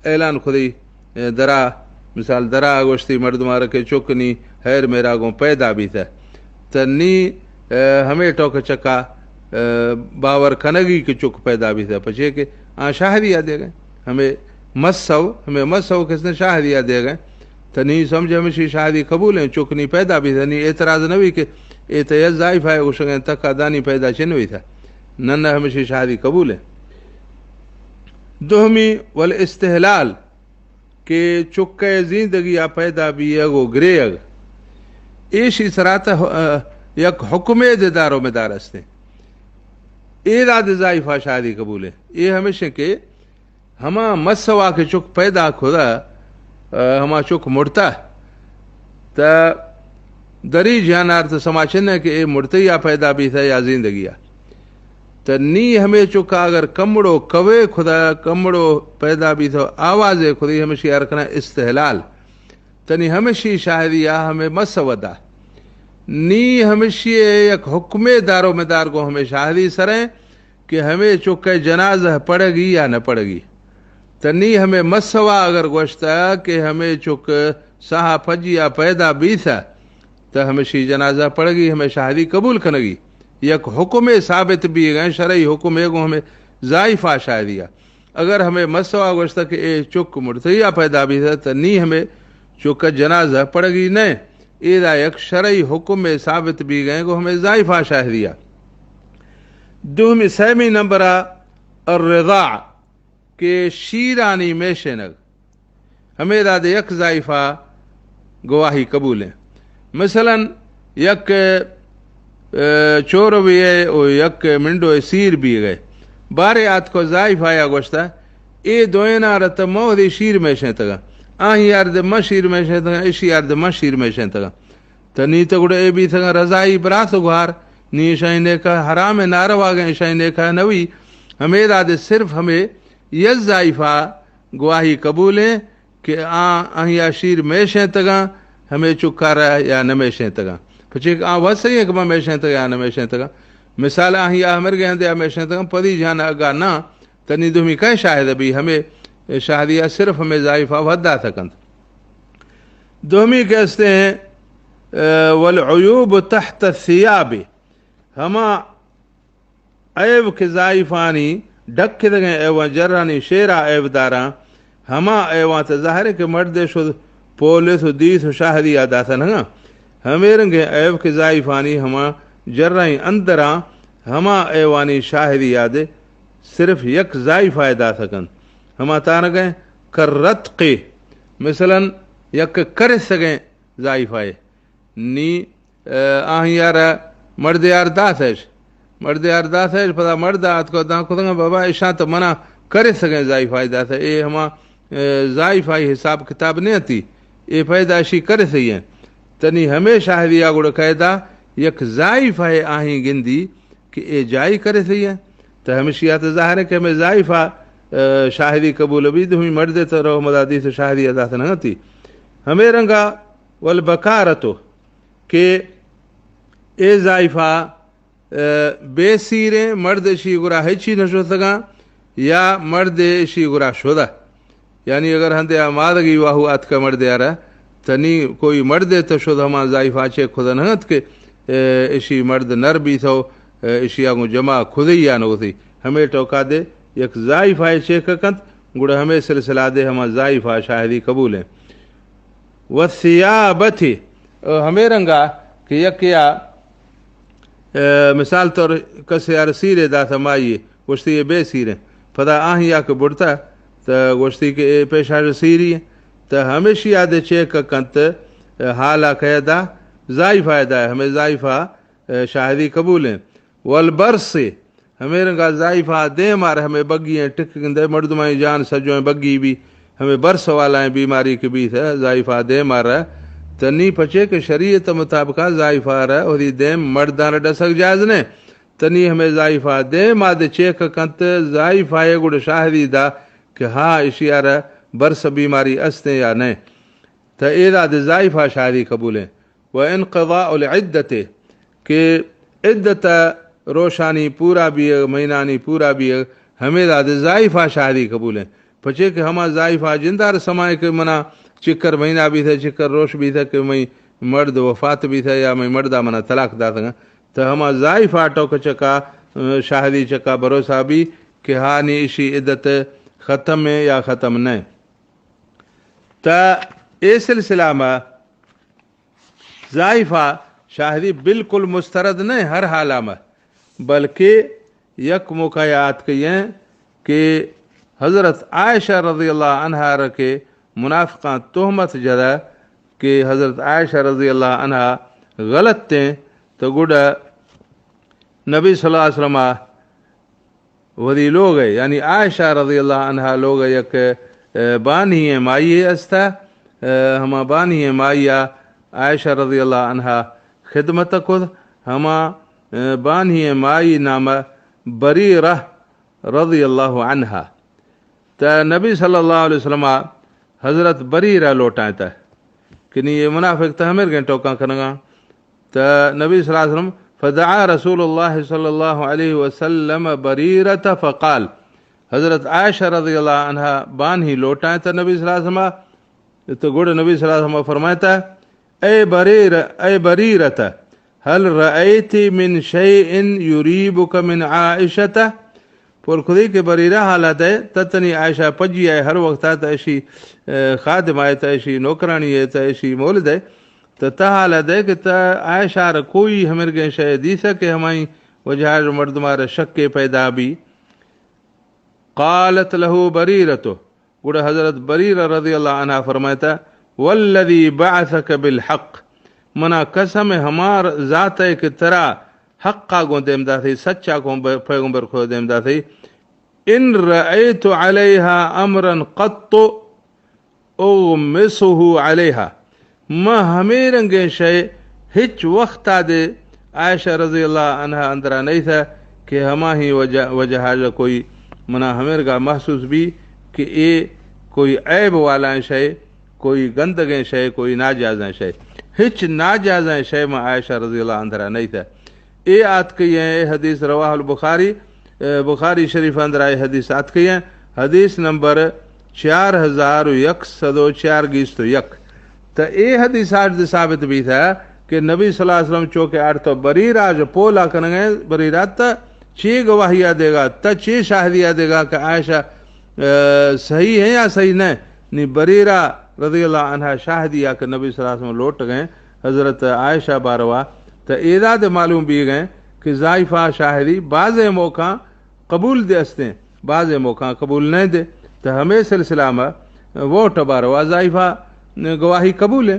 اعلان خودی، اے، درا، مثال درا گوشتی مردم آرا کہ چک نی ہیر میرا گوں پیدا بیتہ۔ تہ نی، اے، ہمے ٹوک چکا، اے، باور کنگی کہ چک پیدا بیتہ۔ پچے کہ آ شاہدی آ دیگئے۔ ہمے مسو، ہمے مسو کس نے شاہدی آ دیگئے۔ تہ نی سمجھ ہمشی شاہدی قبول ایں، چک نی پیدا بیتہ، نی اعتراض نہ بی کہ اے تہ یا زائیفا اے گوشگیں تکا دانی پیدا چن بیتہ۔ نہ، نہ، ہمشی شاہدی قبول ایں۔ دوہمی والاستحلال، کہ چکئے زیندگی آ پیدا بیگ و گریگ، ایشی سرا تہ، آ، یک حکمے دے دار و مدار استیں۔ اے داد زائیفا شاہدی قبول ایں۔ اے ہمیش ایں کہ ہما مسوا کہ چک پیدا کھدا، آ، ہما چک مڑتا، تہ دری جہان آرت سما چنہ کہ اے مڑتئی آ پیدا بیتہ یا زیندگی آ۔ تہ نی ہمے چکا اگر کمڑو کوے کھدا، کمڑو پیدا بیتہ، آوازے کھدی، ہمشی آر کنہ استحلال۔ تہ نی ہمشی شاہدی آ ہمے مسو دا۔ نی ہمشی یک حکمے دار و مدار گوں ہمے شاہدی سریں کہ ہمے چکئے جنازہ پڑگی یا نہ پڑگی۔ تہ نی ہمے مسوا اگر گوشتہ کہ ہمے چک سہا پجیا پیدا بیتہ، تہ ہمشی جنازہ پڑگی، ہمے شاہدی قبول کنگی۔ یک حکمے ثابت بیگئے، شرعی حکمے گوں ہمے زائیفا شاہدیا۔ اگر ہمے مسوا گوشتہ کہ اے چک مڑتیا پیدا بیتہ، تہ نی ہمے چکا جنازہ پڑگی نہ۔ ایدا یک شرعی حکمے ثابت بیگئے گوں ہمے زائیفا شاہدیا۔ دوہمی، سیمی نمبرا الرضاع، کہ شیرانی میشینگ، ہمے داد یک زائیفا گواہی قبول ایں۔ مثلاً یک، اے، چوروی اے و یک منڈو سیر بیگئے۔ بارے آتکو زائیفایا گوشتہ، اے دوئیناں را تہ موہدی شیر میشینتگاں۔ آہی آرد من شیر میشینتگاں، اشی آرد من شیر میشینتگاں۔ تہ نی تہ گڑا اے بیتگاں رضائی برات و گوہار، نی اشانی نیکہ حرام نارواگیں، اشانی نیکہ نوی۔ ہمے داد صرف ہمے یک زائیفا گواہی قبول ایں کہ آ، آہیا شیر میشینتگاں، ہمے چکارا یا نہ میشینتگاں۔ پچے کہ آ وت سہی ایں کہ من میشینتگاں یا نہ میشینتگاں۔ مثال آہیا ہمرگے ہندے آ میشینتگاں، پدی جان اگا نہ، تہ نی دوہمی کئے شاہد بی؟ ہمے شاہدیا صرف ہمے زائیفا وت داتہ کنت۔ دوہمی کہ استیں، اے، والعیوب تحت الثیاب، ہما عیب کہ زائیفانی ڈکدگیں ایواں جرانی شیرا عیب داراں، ہما ایواں تہ ظاہر ایں کہ مردے شد پولس و دیس و شاہدیا داتنگاں۔ ہمے رنگیں عیب کہ زائیفانی ہما جرائیں اندراں، ہما ایوانی شاہدیا دے صرف یک زائیفائے داتہ کنت۔ ہما تانگیں کرتقی، مثلاً یک کرسگیں زائیفائے۔ نی، اے، آہیارا مردیار داتش۔ مردیار داتش، پدا مرد آتکو داں کتگاں، بابا، اشاں تہ منا کرسگیں زائیفائے داتہ۔ اے ہما، اے، زائیفائی حساب کتاب نہ اتی۔ اے پیدائشی کرسئی ایں۔ تہ نی ہمے شاہدیا گڑا قیدا یک زائیفائے آہیں گندی کہ اے جائی کرسئی ایں۔ تہ ہمشیا تہ ظاہر ایں کہ ہمے زائیفا، اے، شاہدی قبول بی، دومی مردے تہ رو مدا دیس شاہدیا داتہ نہ اتی۔ ہمے رنگا والبکارتو، کہ اے زائفہ، ء، بے سیریں، مرد اشی گورا ہچی نہ شتگاں، یا مرد اشی گورا شدہ۔ یعنی اگر ہندے آ مادگی واہو آتکہ مردے آرا، تنی کوئی مردے تہ شد ہما زائفہ چیک کھدہ نہ انت کہ، ء، اشی مرد نر بیتو، ء، اشی آگوں جمع کھدی یا نہ وتی۔ ہمے ٹوکا دے یک زائفہ چیک کنت، گڑا ہمے سلسلہ دے ہما زائفہ شاہدی قبول ہیں۔ والثیابۃ، ء، ہمے رنگا کہ یکیا، ء، مثال طور کسے آر سیرے داتہ مائی، گوشتی یہ بے سیریں۔ پدا آہی یا کہ بڑتا، تہ گوشتی کہ اے پیشاش سیری ہیں۔ تہ ہمیشی آدے چیک کنت، ء، حالا کہدا زائفہ دا، ہمیں زائفہ، ء، شاہدی قبول ہیں۔ والبرص، ہمے رنگا زائفہ دیم آر ہمے بگی ہیں، ٹک گندے مردمانی جان سجویں بگی بی، ہمے برص والائیں بیماری کہ بیت ہے، زائفہ دیم آر ہے۔ تنی پچے کہ شریعت مطابقا زائفہ را وتی دیم مردان را ڈسگ جائز نے۔ تنی ہمے زائفہ دیم آ دے چیک کنت، زائفہ یہ گڑ شاہدی دا کہ ہاں اشی آ را برص بیماری استیں یا نہیں۔ تہ ایدا دے زائفہ شاہدی قبول ہیں۔ و انقضاء العدت، کہ عدت روشانی پورا بیئگ، مہینانی پورا بیئگ، ہمیدا دے زائفہ شاہدی قبول ہیں۔ پچے کہ ہما زائفہ جندار سمائے کہ منا چکر مہینہ بیتہ، چکر روش بیتہ کہ مئی مرد وفات بیتہ یا مئی مردا منا طلاق داتگا، تہ ہما زائفہ ٹوک چکا، ء، شاہدی چکا بھروسہ بی کہ ہانی اشی عدت ختم ہے یا ختم نہیں۔ تہ اے سلسلہ ما زائفہ شاہدی بالکل مسترد نہ ہر حالا ما، بلکہ یک موقع یاد کئیں کہ حضرت عائشہ رضی اللہ عنہا را کہ منافقاں تہمت جدا کہ حضرت عائشہ رضی اللہ عنہا غلط تیں، تو گڈا نبی صلی اللہ علیہ وسلم وتی لوگ ء، یعنی عائشہ رضی اللہ عنہا لوگ ء یک، ء، بانہی ء مائی ء است ء، ء، ہما بانہی ء مائی ء عائشہ رضی اللہ عنہا خدمت ء کت۔ ہما، ء، بانہی ء مائی نام ء بریرہ رضی اللہ عنہا۔ تہ نبی صلی اللہ علیہ وسلم ء حضرت بریرہ لوٹائیں تہ کہ نی یہ منافق تہ ہمرگیں ٹوکاں کنگاں۔ تہ نبی صلی اللہ علیہ وسلم، فدعا رسول اللہ صلی اللہ علیہ وسلم بریرہ فقال، حضرت عائشہ رضی اللہ عنہا بانہی لوٹائیں تہ نبی صلی اللہ علیہ وسلم، تو گڑ نبی صلی اللہ علیہ وسلم فرمائتا، اے بریر، اے بریرہ، هل رأيت من شيء يريبك من عائشة؟ پول کھدی کہ بریرہ حالت ہے، تتنی عائشہ پجی آئے ہر وقت آتا اشی، ء، خادم آئے تا اشی نوکرانی ہے تا اشی مولد ہے۔ تو تا حالت ہے کہ تا عائشہ را کوئی ہمرگیں شے دیسا کہ ہمائی وجہ مردمار شک پیدا بی۔ قالت له بریرہ، گڑا حضرت بریرہ رضی اللہ عنہا فرمائتا، والذی بعثک بالحق، منا قسم ہمار ذات ہے کہ ترا حقا گوں دیم داتی، سچا گوں ب-، پیغمبر خدا دیم داتی، ان رأیت علیہا امرا قط اغمسه علیہا۔ ما ہمے رنگیں شے ہچ وقتا دے عائشہ رضی اللہ عنہا اندرا نہیں تھا کہ ہماہی وجہ، وجہ حاجہ کوئی منا ہمیرگا محسوس بی کہ اے کوئی عیب والائیں شے، کوئی گندگیں شے، کوئی ناجائزیں شے۔ ہچ ناجائزیں شے ما عائشہ رضی اللہ اندرا نہیں تھا۔ اے آتکئی ہیں، اے حدیث رواہ البخاری، اے بخاری شریف اندر آئے حدیث آتکئی ہیں، حدیث نمبر چار ہزار و یک سد و چار گیست و یک۔ تا اے حدیث آج دے ثابت بھی تھا کہ نبی صلی اللہ علیہ وسلم چونکہ آڑ تو بریرہ جو پولا کنگے، بریرہ تا چی گواہی آ دے گا، تا چی شاہدی آ دے گا کہ عائشہ، اے، صحیح ہے یا صحیح نہیں؟ نی بریرہ رضی اللہ عنہ شاہدی آ کہ نبی صلی اللہ علیہ وسلم لوٹ گئے، حضرت عائشہ باروا، تا ایدا دے معلوم بھی گئے کہ زائفہ شاہدی بعض موقع قبول دے استیں، بعض موقع قبول نہیں دے۔ تا ہمیں سلسلہ میں ووٹ باروا زائفہ گواہی قبول ہے۔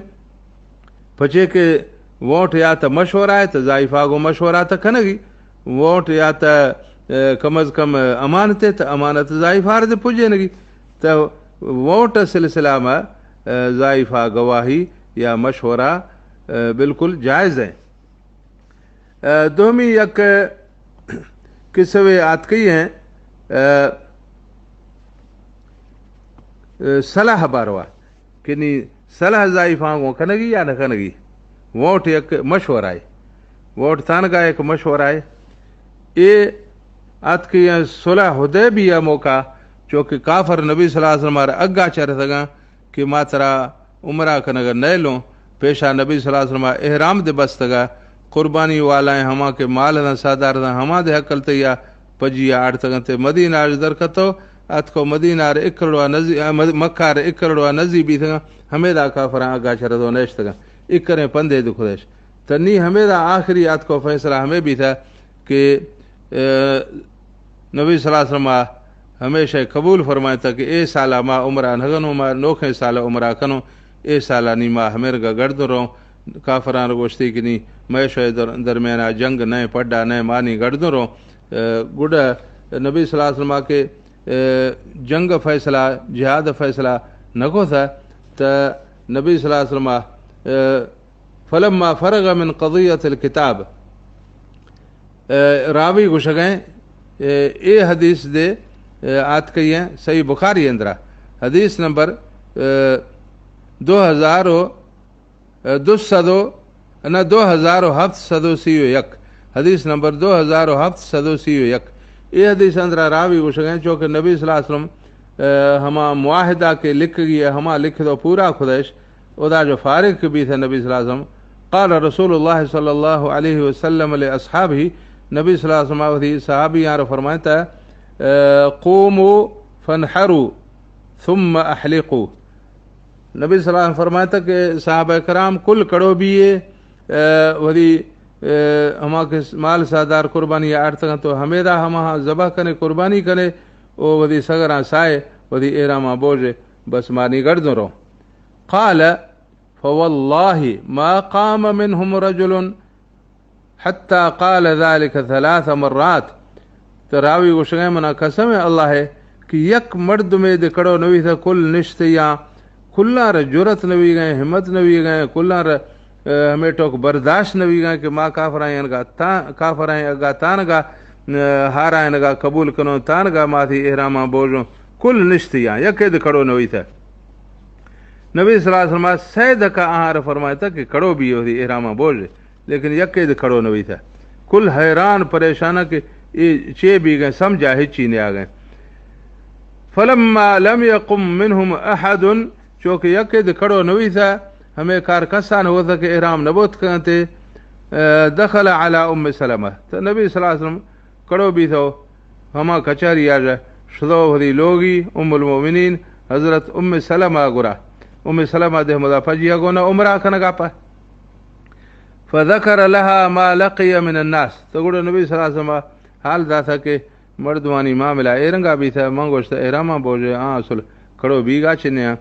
پچے کہ ووٹ یا تا مشورہ ہے، تا زائفہ گو مشورہ تا کنگی۔ ووٹ یا تا، اے، کم از کم امانت ہے، تا امانت زائفہ آر دے پجینگی۔ تا ووٹ سلسلہ میں، اے، زائفہ گواہی یا مشورہ، اے، بالکل جائز ہے۔ اے، دومی یک قصوے آتکئی ہیں، اے، اے، صلاح باروا، کہ نی صلاح زائفاں گوں کنگی یا نہ کنگی۔ ووٹ یک مشورہ ئے، ووٹ تانگا یک مشورہ ئے۔ اے آتکیاں صلح حدیبیہ موقع، چونکہ کافر نبی صلی اللہ علیہ وسلم ءَ را اگا چرتگاں کہ ما ترا عمرہ کنگ ءَ نیلوں۔ پیشا نبی صلی اللہ علیہ وسلم ءَ احرام دے بستگا، قربانی والائیں ہما کہ مال داں سادار داں، ہما دے حق التیا پجیا آڑتگاں تے مدینہ اش در کتو، اتکو مدینہ ر اکرڑوا نزی، مکہ ر اکرڑوا نزی بیتگاں، ہمیدا کافراں اگا چرتو نیشتگاں، اکریں پندے دکھدش۔ تنی ہمیدا آخری آتکو فیصلہ ہمے بیتہ کہ، اے، نبی صلی اللہ علیہ وسلم ءَ ہمیشہ قبول فرمائتا کہ اے سالا ما عمرہ نہ کنوں، ما نوکیں سالا عمرہ کنوں، اے سالا نی ما ہمیرگا گڑدن روں۔ کافران گوشتی کہ نی مئے شوئے در-، درمیانا جنگ نئے، پڈا نئے، ما نی گڑدن روں۔ اے، گڈ نبی صلی اللہ علیہ وسلم کہ، اے، جنگ فیصلہ، جہاد فیصلہ نہ کو تھا، تو نبی صلی اللہ علیہ وسلم، اے، فلما فرغ من قضیة الکتاب۔ اے، راوی گوشگیں، اے، اے حدیث دے، اے، آتکئی ہیں صحیح بخاری اندرا۔ حدیث نمبر، اے، دو ہزار و، اے، دو سد و، نہ، دو ہزار و ہفت سد و سی و یک۔ حدیث نمبر دو ہزار و ہفت سد و سی و یک۔ اے حدیث اندرا راوی گوشگیں، چونکہ نبی صلی اللہ علیہ وسلم، اے، ہما معاہدہ کہ لکھ گئی ہے، ہما لکھ دو پورا خدش، ادا جو فارغ کہ بیتہ نبی صلی اللہ علیہ وسلم، قال رسول اللہ صلی اللہ علیہ وسلم لاصحابہ، نبی صلی اللہ علیہ وسلم وتی صحابیاں را فرمائتا، اے، قوموا فانحروا ثم احلقوا۔ نبی صلی اللہ علیہ وسلم فرمائتا کہ صحابہ کرام کل کڑو بیئے، اے، وتی، اے، ہما کہ مال سادار قربانی آڑتگاں تو ہمیدا ہما ذبح کنے، قربانی کنے، او وتی سگراں سائے، وتی احراماں بوجے، بس ما نی گڑدن روں۔ قال فوالله ما قام منهم رجل حتى قال ذلك ثلاث مرات۔ تو راوی گوشگئے، منا قسم اللہ ہے کہ یک مردمے دے کڑو نویتہ، کل نشتیاں، کلاں را جرأت نویگئے، ہمت نویگئے، کلاں را، اے، ہمے ٹوک برداشت نویگئے کہ ما کافرائیں انگا تا-، کافرائیں اگا تانگا، اے، ہارائیں انگا قبول کنوں، تانگا ماتی احراماں بوجوں، کل نشتیاں، یکے دے کڑو نویتہ۔ نبی صلی اللہ علیہ وسلم سئے دکا آہاں را فرمائتا کہ کڑو بی وتی احراماں بوج، لیکن یکے دے کڑو نویتہ۔ کل حیران پریشان کہ اے چے بیگئے، سمجھا ہچی نیاگئے۔ فلما لم يقم منهم احد، چونکہ یکے دے کڑو نویتہ، ہمے کار کسان ہوتہ کہ احرام نبوت کنتے، اے، دخل على ام سلمہ۔ تو نبی صلی اللہ علیہ وسلم کڑو بیتو، ہما کچاری آ جا شدو وتی لوگی ام المؤمنین حضرت ام سلمہ گرا۔ ام سلمہ دے ہمدا پجیا گونا عمرہ کنگا پہ۔ فذکر لها ما لقی من الناس۔ تو گڑا نبی صلی اللہ علیہ وسلم حال داتا کہ مردمانی معاملہ اے رنگا بیتا، من گوشتا احراماں بوجے، آ اصل کڑو بیگا چنیا۔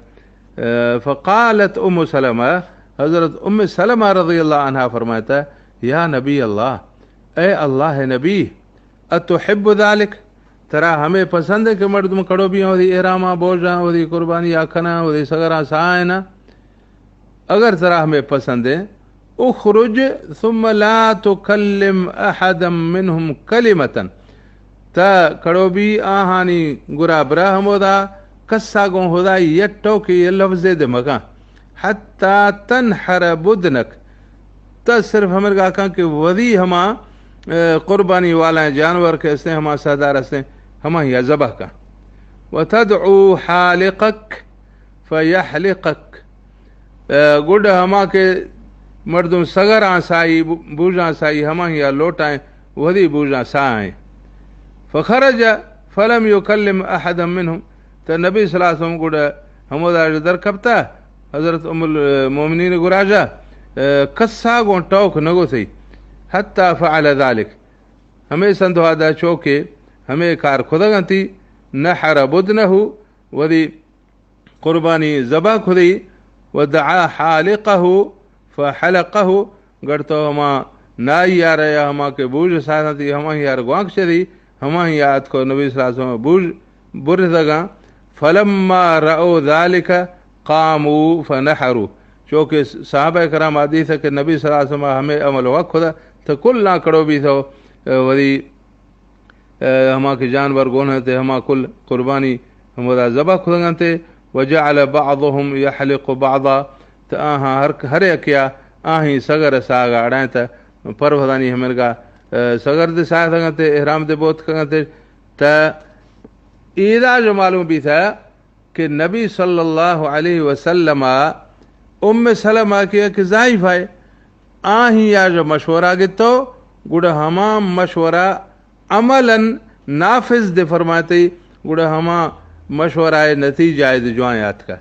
اے، فقالت ام سلمہ، حضرت ام سلمہ رضی اللہ عنہا فرمائتا، یا نبی اللہ، اے اللہ نبی، اتحب ذلك؟ ترا ہمے پسند ہے کہ مردم کڑو بیاں، وتی احراماں بوجاں، وتی قربانی آ کناں، وتی سگراں سائناں؟ اگر ترا ہمے پسند ہے، اخرج ثم لا تكلم احدا منهم كلمة۔ تا کڑو بی آہانی گرا برا ہمودا، کسا گوں ہدا یک ٹوکے لفظے دے مکاں۔ حتی تنحر بدنک، تا صرف ہمرگا کن کہ وتی ہما، اے، قربانی والائیں جانور کہ استیں، ہما سادار استیں، ہما ہیا ذبح کن۔ وتدعو حالقک فیحلقک، اے، گڈ ہما کہ مردم سگراں سائی، بو-، بوژاں سائی، ہما ہیا لوٹائیں، وتی بوژاں سائیں۔ فخرج فلم يكلم احدا منهم، تو نبی صلی اللہ علیہ وسلم گڑا ہمودا در کپتا، حضرت ام المؤمنین گراجا، اے، کسا گوں ٹوک نگوتی، حتی فعل ذلك، ہمے سندھوا دا چوکے ہمے کار کھدگنتی، نحر بدنه، وتی قربانی ذبح کھدی، ودعا حالقه فحلقه، گڑ تو ہما نائی یار یا ہما کہ بوژ ساتنتی، ہما یار گوانک چدی، ہما یاد کو نبی صلی اللہ علیہ وسلم بوژ برزگاں۔ فلما رأوا ذلك قاموا فنحروا۔ چونکہ صحابہ کرام حدیث کہ نبی صلی اللہ علیہ وسلم ہمیں عمل وقت خدا تو کل نہ کڑو بھی تو، اے، وری اے، ہما کہ جانور گون انت، ہما کل قربانی ہمودا ذبح کتگ انت۔ وجعل بعضهم يحلق بعضا، تو آہاں ہر، ہر یکیا آہیں سگر ساگ اڑائیں تا پروھدانی ہمرگا، آ، سگر دے ساتھ گنتے، احرام دے بوت گنتے، تا ایدا جو معلوم بیتا کہ نبی صلی اللہ علیہ وسلم ام سلمہ کہ یک ضعیفہ ہے، آہیں یا جو مشورہ گتو، گڑا ہما مشورہ عملاً نافذ دے فرماتے، گڑا ہما مشورہ نتیجہ دے جوان آتکا۔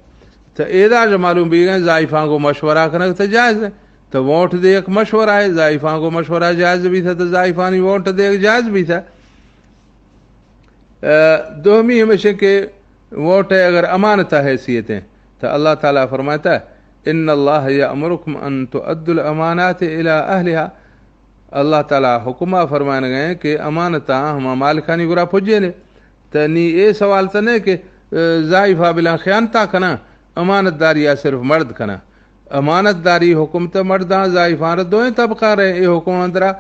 تو ایدا جو معلوم بیگا ضعیفاں کو مشورہ کنگ تو جائز ہے، تو ووٹ دے یک مشورہ ہے، ضعیفاں کو مشورہ جائز بیتا، تو ضعیفانی ووٹ دے جائز بیتا۔ آ، دومی ہمیش کہ ووٹ اگر امانت حیثیت ہیں، تو اللہ تعالیٰ فرماتا، ان اللہ یأمرکم ان تؤدوا الامانات الی اہلها۔ اللہ تعالیٰ حکمہ فرمائنگ ہیں کہ امانتاں ہما مالکانی گرا پجینے۔ تو نی اے سوال تو نہیں کہ، آ، ضعیفہ بلاں خیانتا کنا، امانت داری آ صرف مرد کنا۔ امانت داری حکم تو مرداں ضعیفاں را دوئیں طبقہ رہے، اے حکم اندرا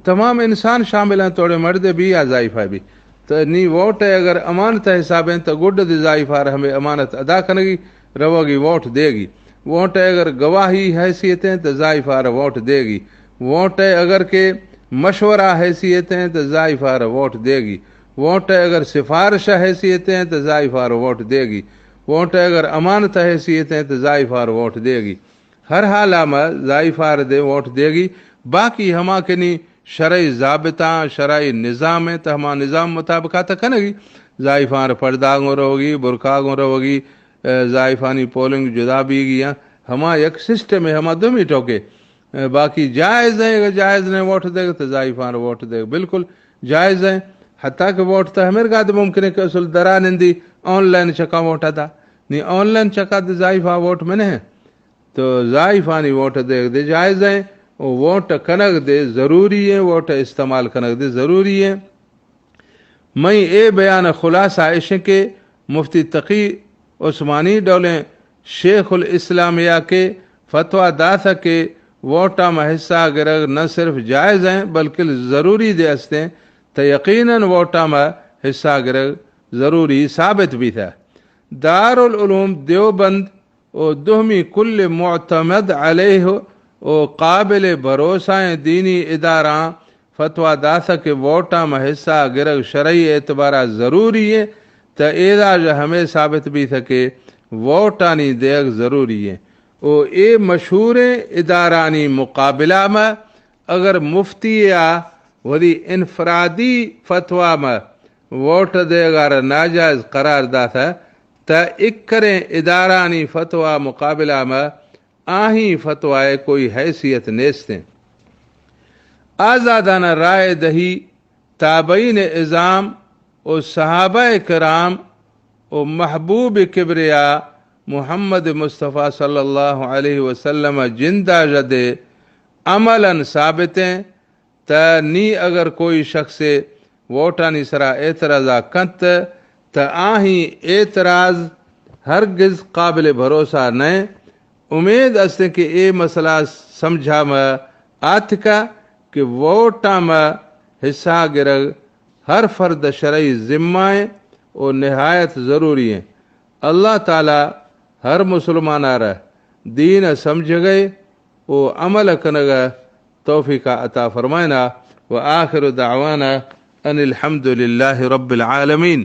تمام انسان شامل ہیں، توڑے مرد بھی یا ضعیفہ بھی۔ تو نی ووٹ ہے اگر امانت حساب ہیں تو گڈ دے ضعیفہ را ہمیں امانت ادا کنگی، روگی ووٹ دے گی۔ ووٹ ہے اگر گواہی حیثیت ہیں تو ضعیفہ را ووٹ دے گی۔ ووٹ ہے اگر کہ مشورہ حیثیت ہیں تو ضعیفہ را ووٹ دے گی۔ ووٹ ہے اگر سفارش حیثیت ہیں تو ضعیفہ را ووٹ دے گی۔ ووٹ ہے اگر امانت حیثیت ہیں تو ضعیفہ را ووٹ دے گی۔ ہر حال ما ضعیفہ را دے ووٹ دے گی۔ باقی ہما کنی شرعی ضابطہ، شرعی نظام ہیں تو ہما نظام مطابقہ تو کنگی۔ ضعیفہ را پردہ گوں روگی، برقع گوں روگی، اے، ضعیفانی پولنگ جدا بیگی ہیں۔ ہما یک سسٹم ہے، ہما دومی ٹوکے۔ اے، باقی جائز ہیں، اگر جائز نہیں ووٹ دے گا تو ضعیفہ را ووٹ دے گا۔ بالکل جائز ہیں۔ حتیٰ کہ ووٹ تو ہمیں گاد ممکن ہے کہ اصل درا نندی آن لائن چکا ووٹ ادا۔ نی آن لائن چکا دے ضعیفہ ووٹ میں نہیں۔ تو ضعیفانی ووٹ دے دے جائز ہیں۔ و ووٹ کنگ دے ضروری ہیں، ووٹ استعمال کنگ دے ضروری ہیں۔ مئیں اے بیان ء خلاصہ اش انت کہ مفتی تقی عثمانی ڈولیں شیخ الاسلام یا کہ فتویٰ داتہ کہ ووٹاں ما حصہ گرگ نہ صرف جائز ہیں بلکل ضروری دے استیں، تہ یقیناً ووٹاں ما حصہ گرگ ضروری ثابت بیتہ۔ دارالعلوم دیوبند و دومی کل معتمد علیہ و قابل بھروسہ ایں دینی اداراں فتویٰ داتہ کہ ووٹاں ما حصہ گرگ شرعی اعتبارا ضروری ایں، تہ ایدا ژہ ہمے ثابت بیتہ کہ ووٹانی دیگ ضروری ایں۔ و اے مشہوریں ادارانی مقابلہ ما اگر مفتی ء وتی انفرادی فتویٰ ما ووٹ دیگ ء را ناجائز قرار داتہ، تہ اکریں ادارانی فتویٰ مقابلہ ما آہی فتویٰ ء کوئی حیثیت نیست انت۔ آزادانہ رائے دہی تابعین عظام و صحابہ کرام و محبوب کبریا محمد مصطفیٰ صلی اللہ علیہ وسلم جندا ژہ دے عملاً ثابت ایں، تہ نی اگر کوئی شخص ووٹانی سرا اعتراضا کنت، تہ آہی اعتراض ہرگز قابل بھروسہ نئیں۔ امید است کہ اے مسئلہ سمجھا ما آتکہ کہ ووٹاں ما حصہ گرگ ہر فرد شرعی ذمہ ایں و نہایت ضروری ایں۔ اللہ تعالیٰ ہر مسلمان ء را دین ء سمجھگ ء و عمل کنگ ء توفیق عطا فرمائنا۔ و آخر دعوانا ان الحمد للہ رب العالمین۔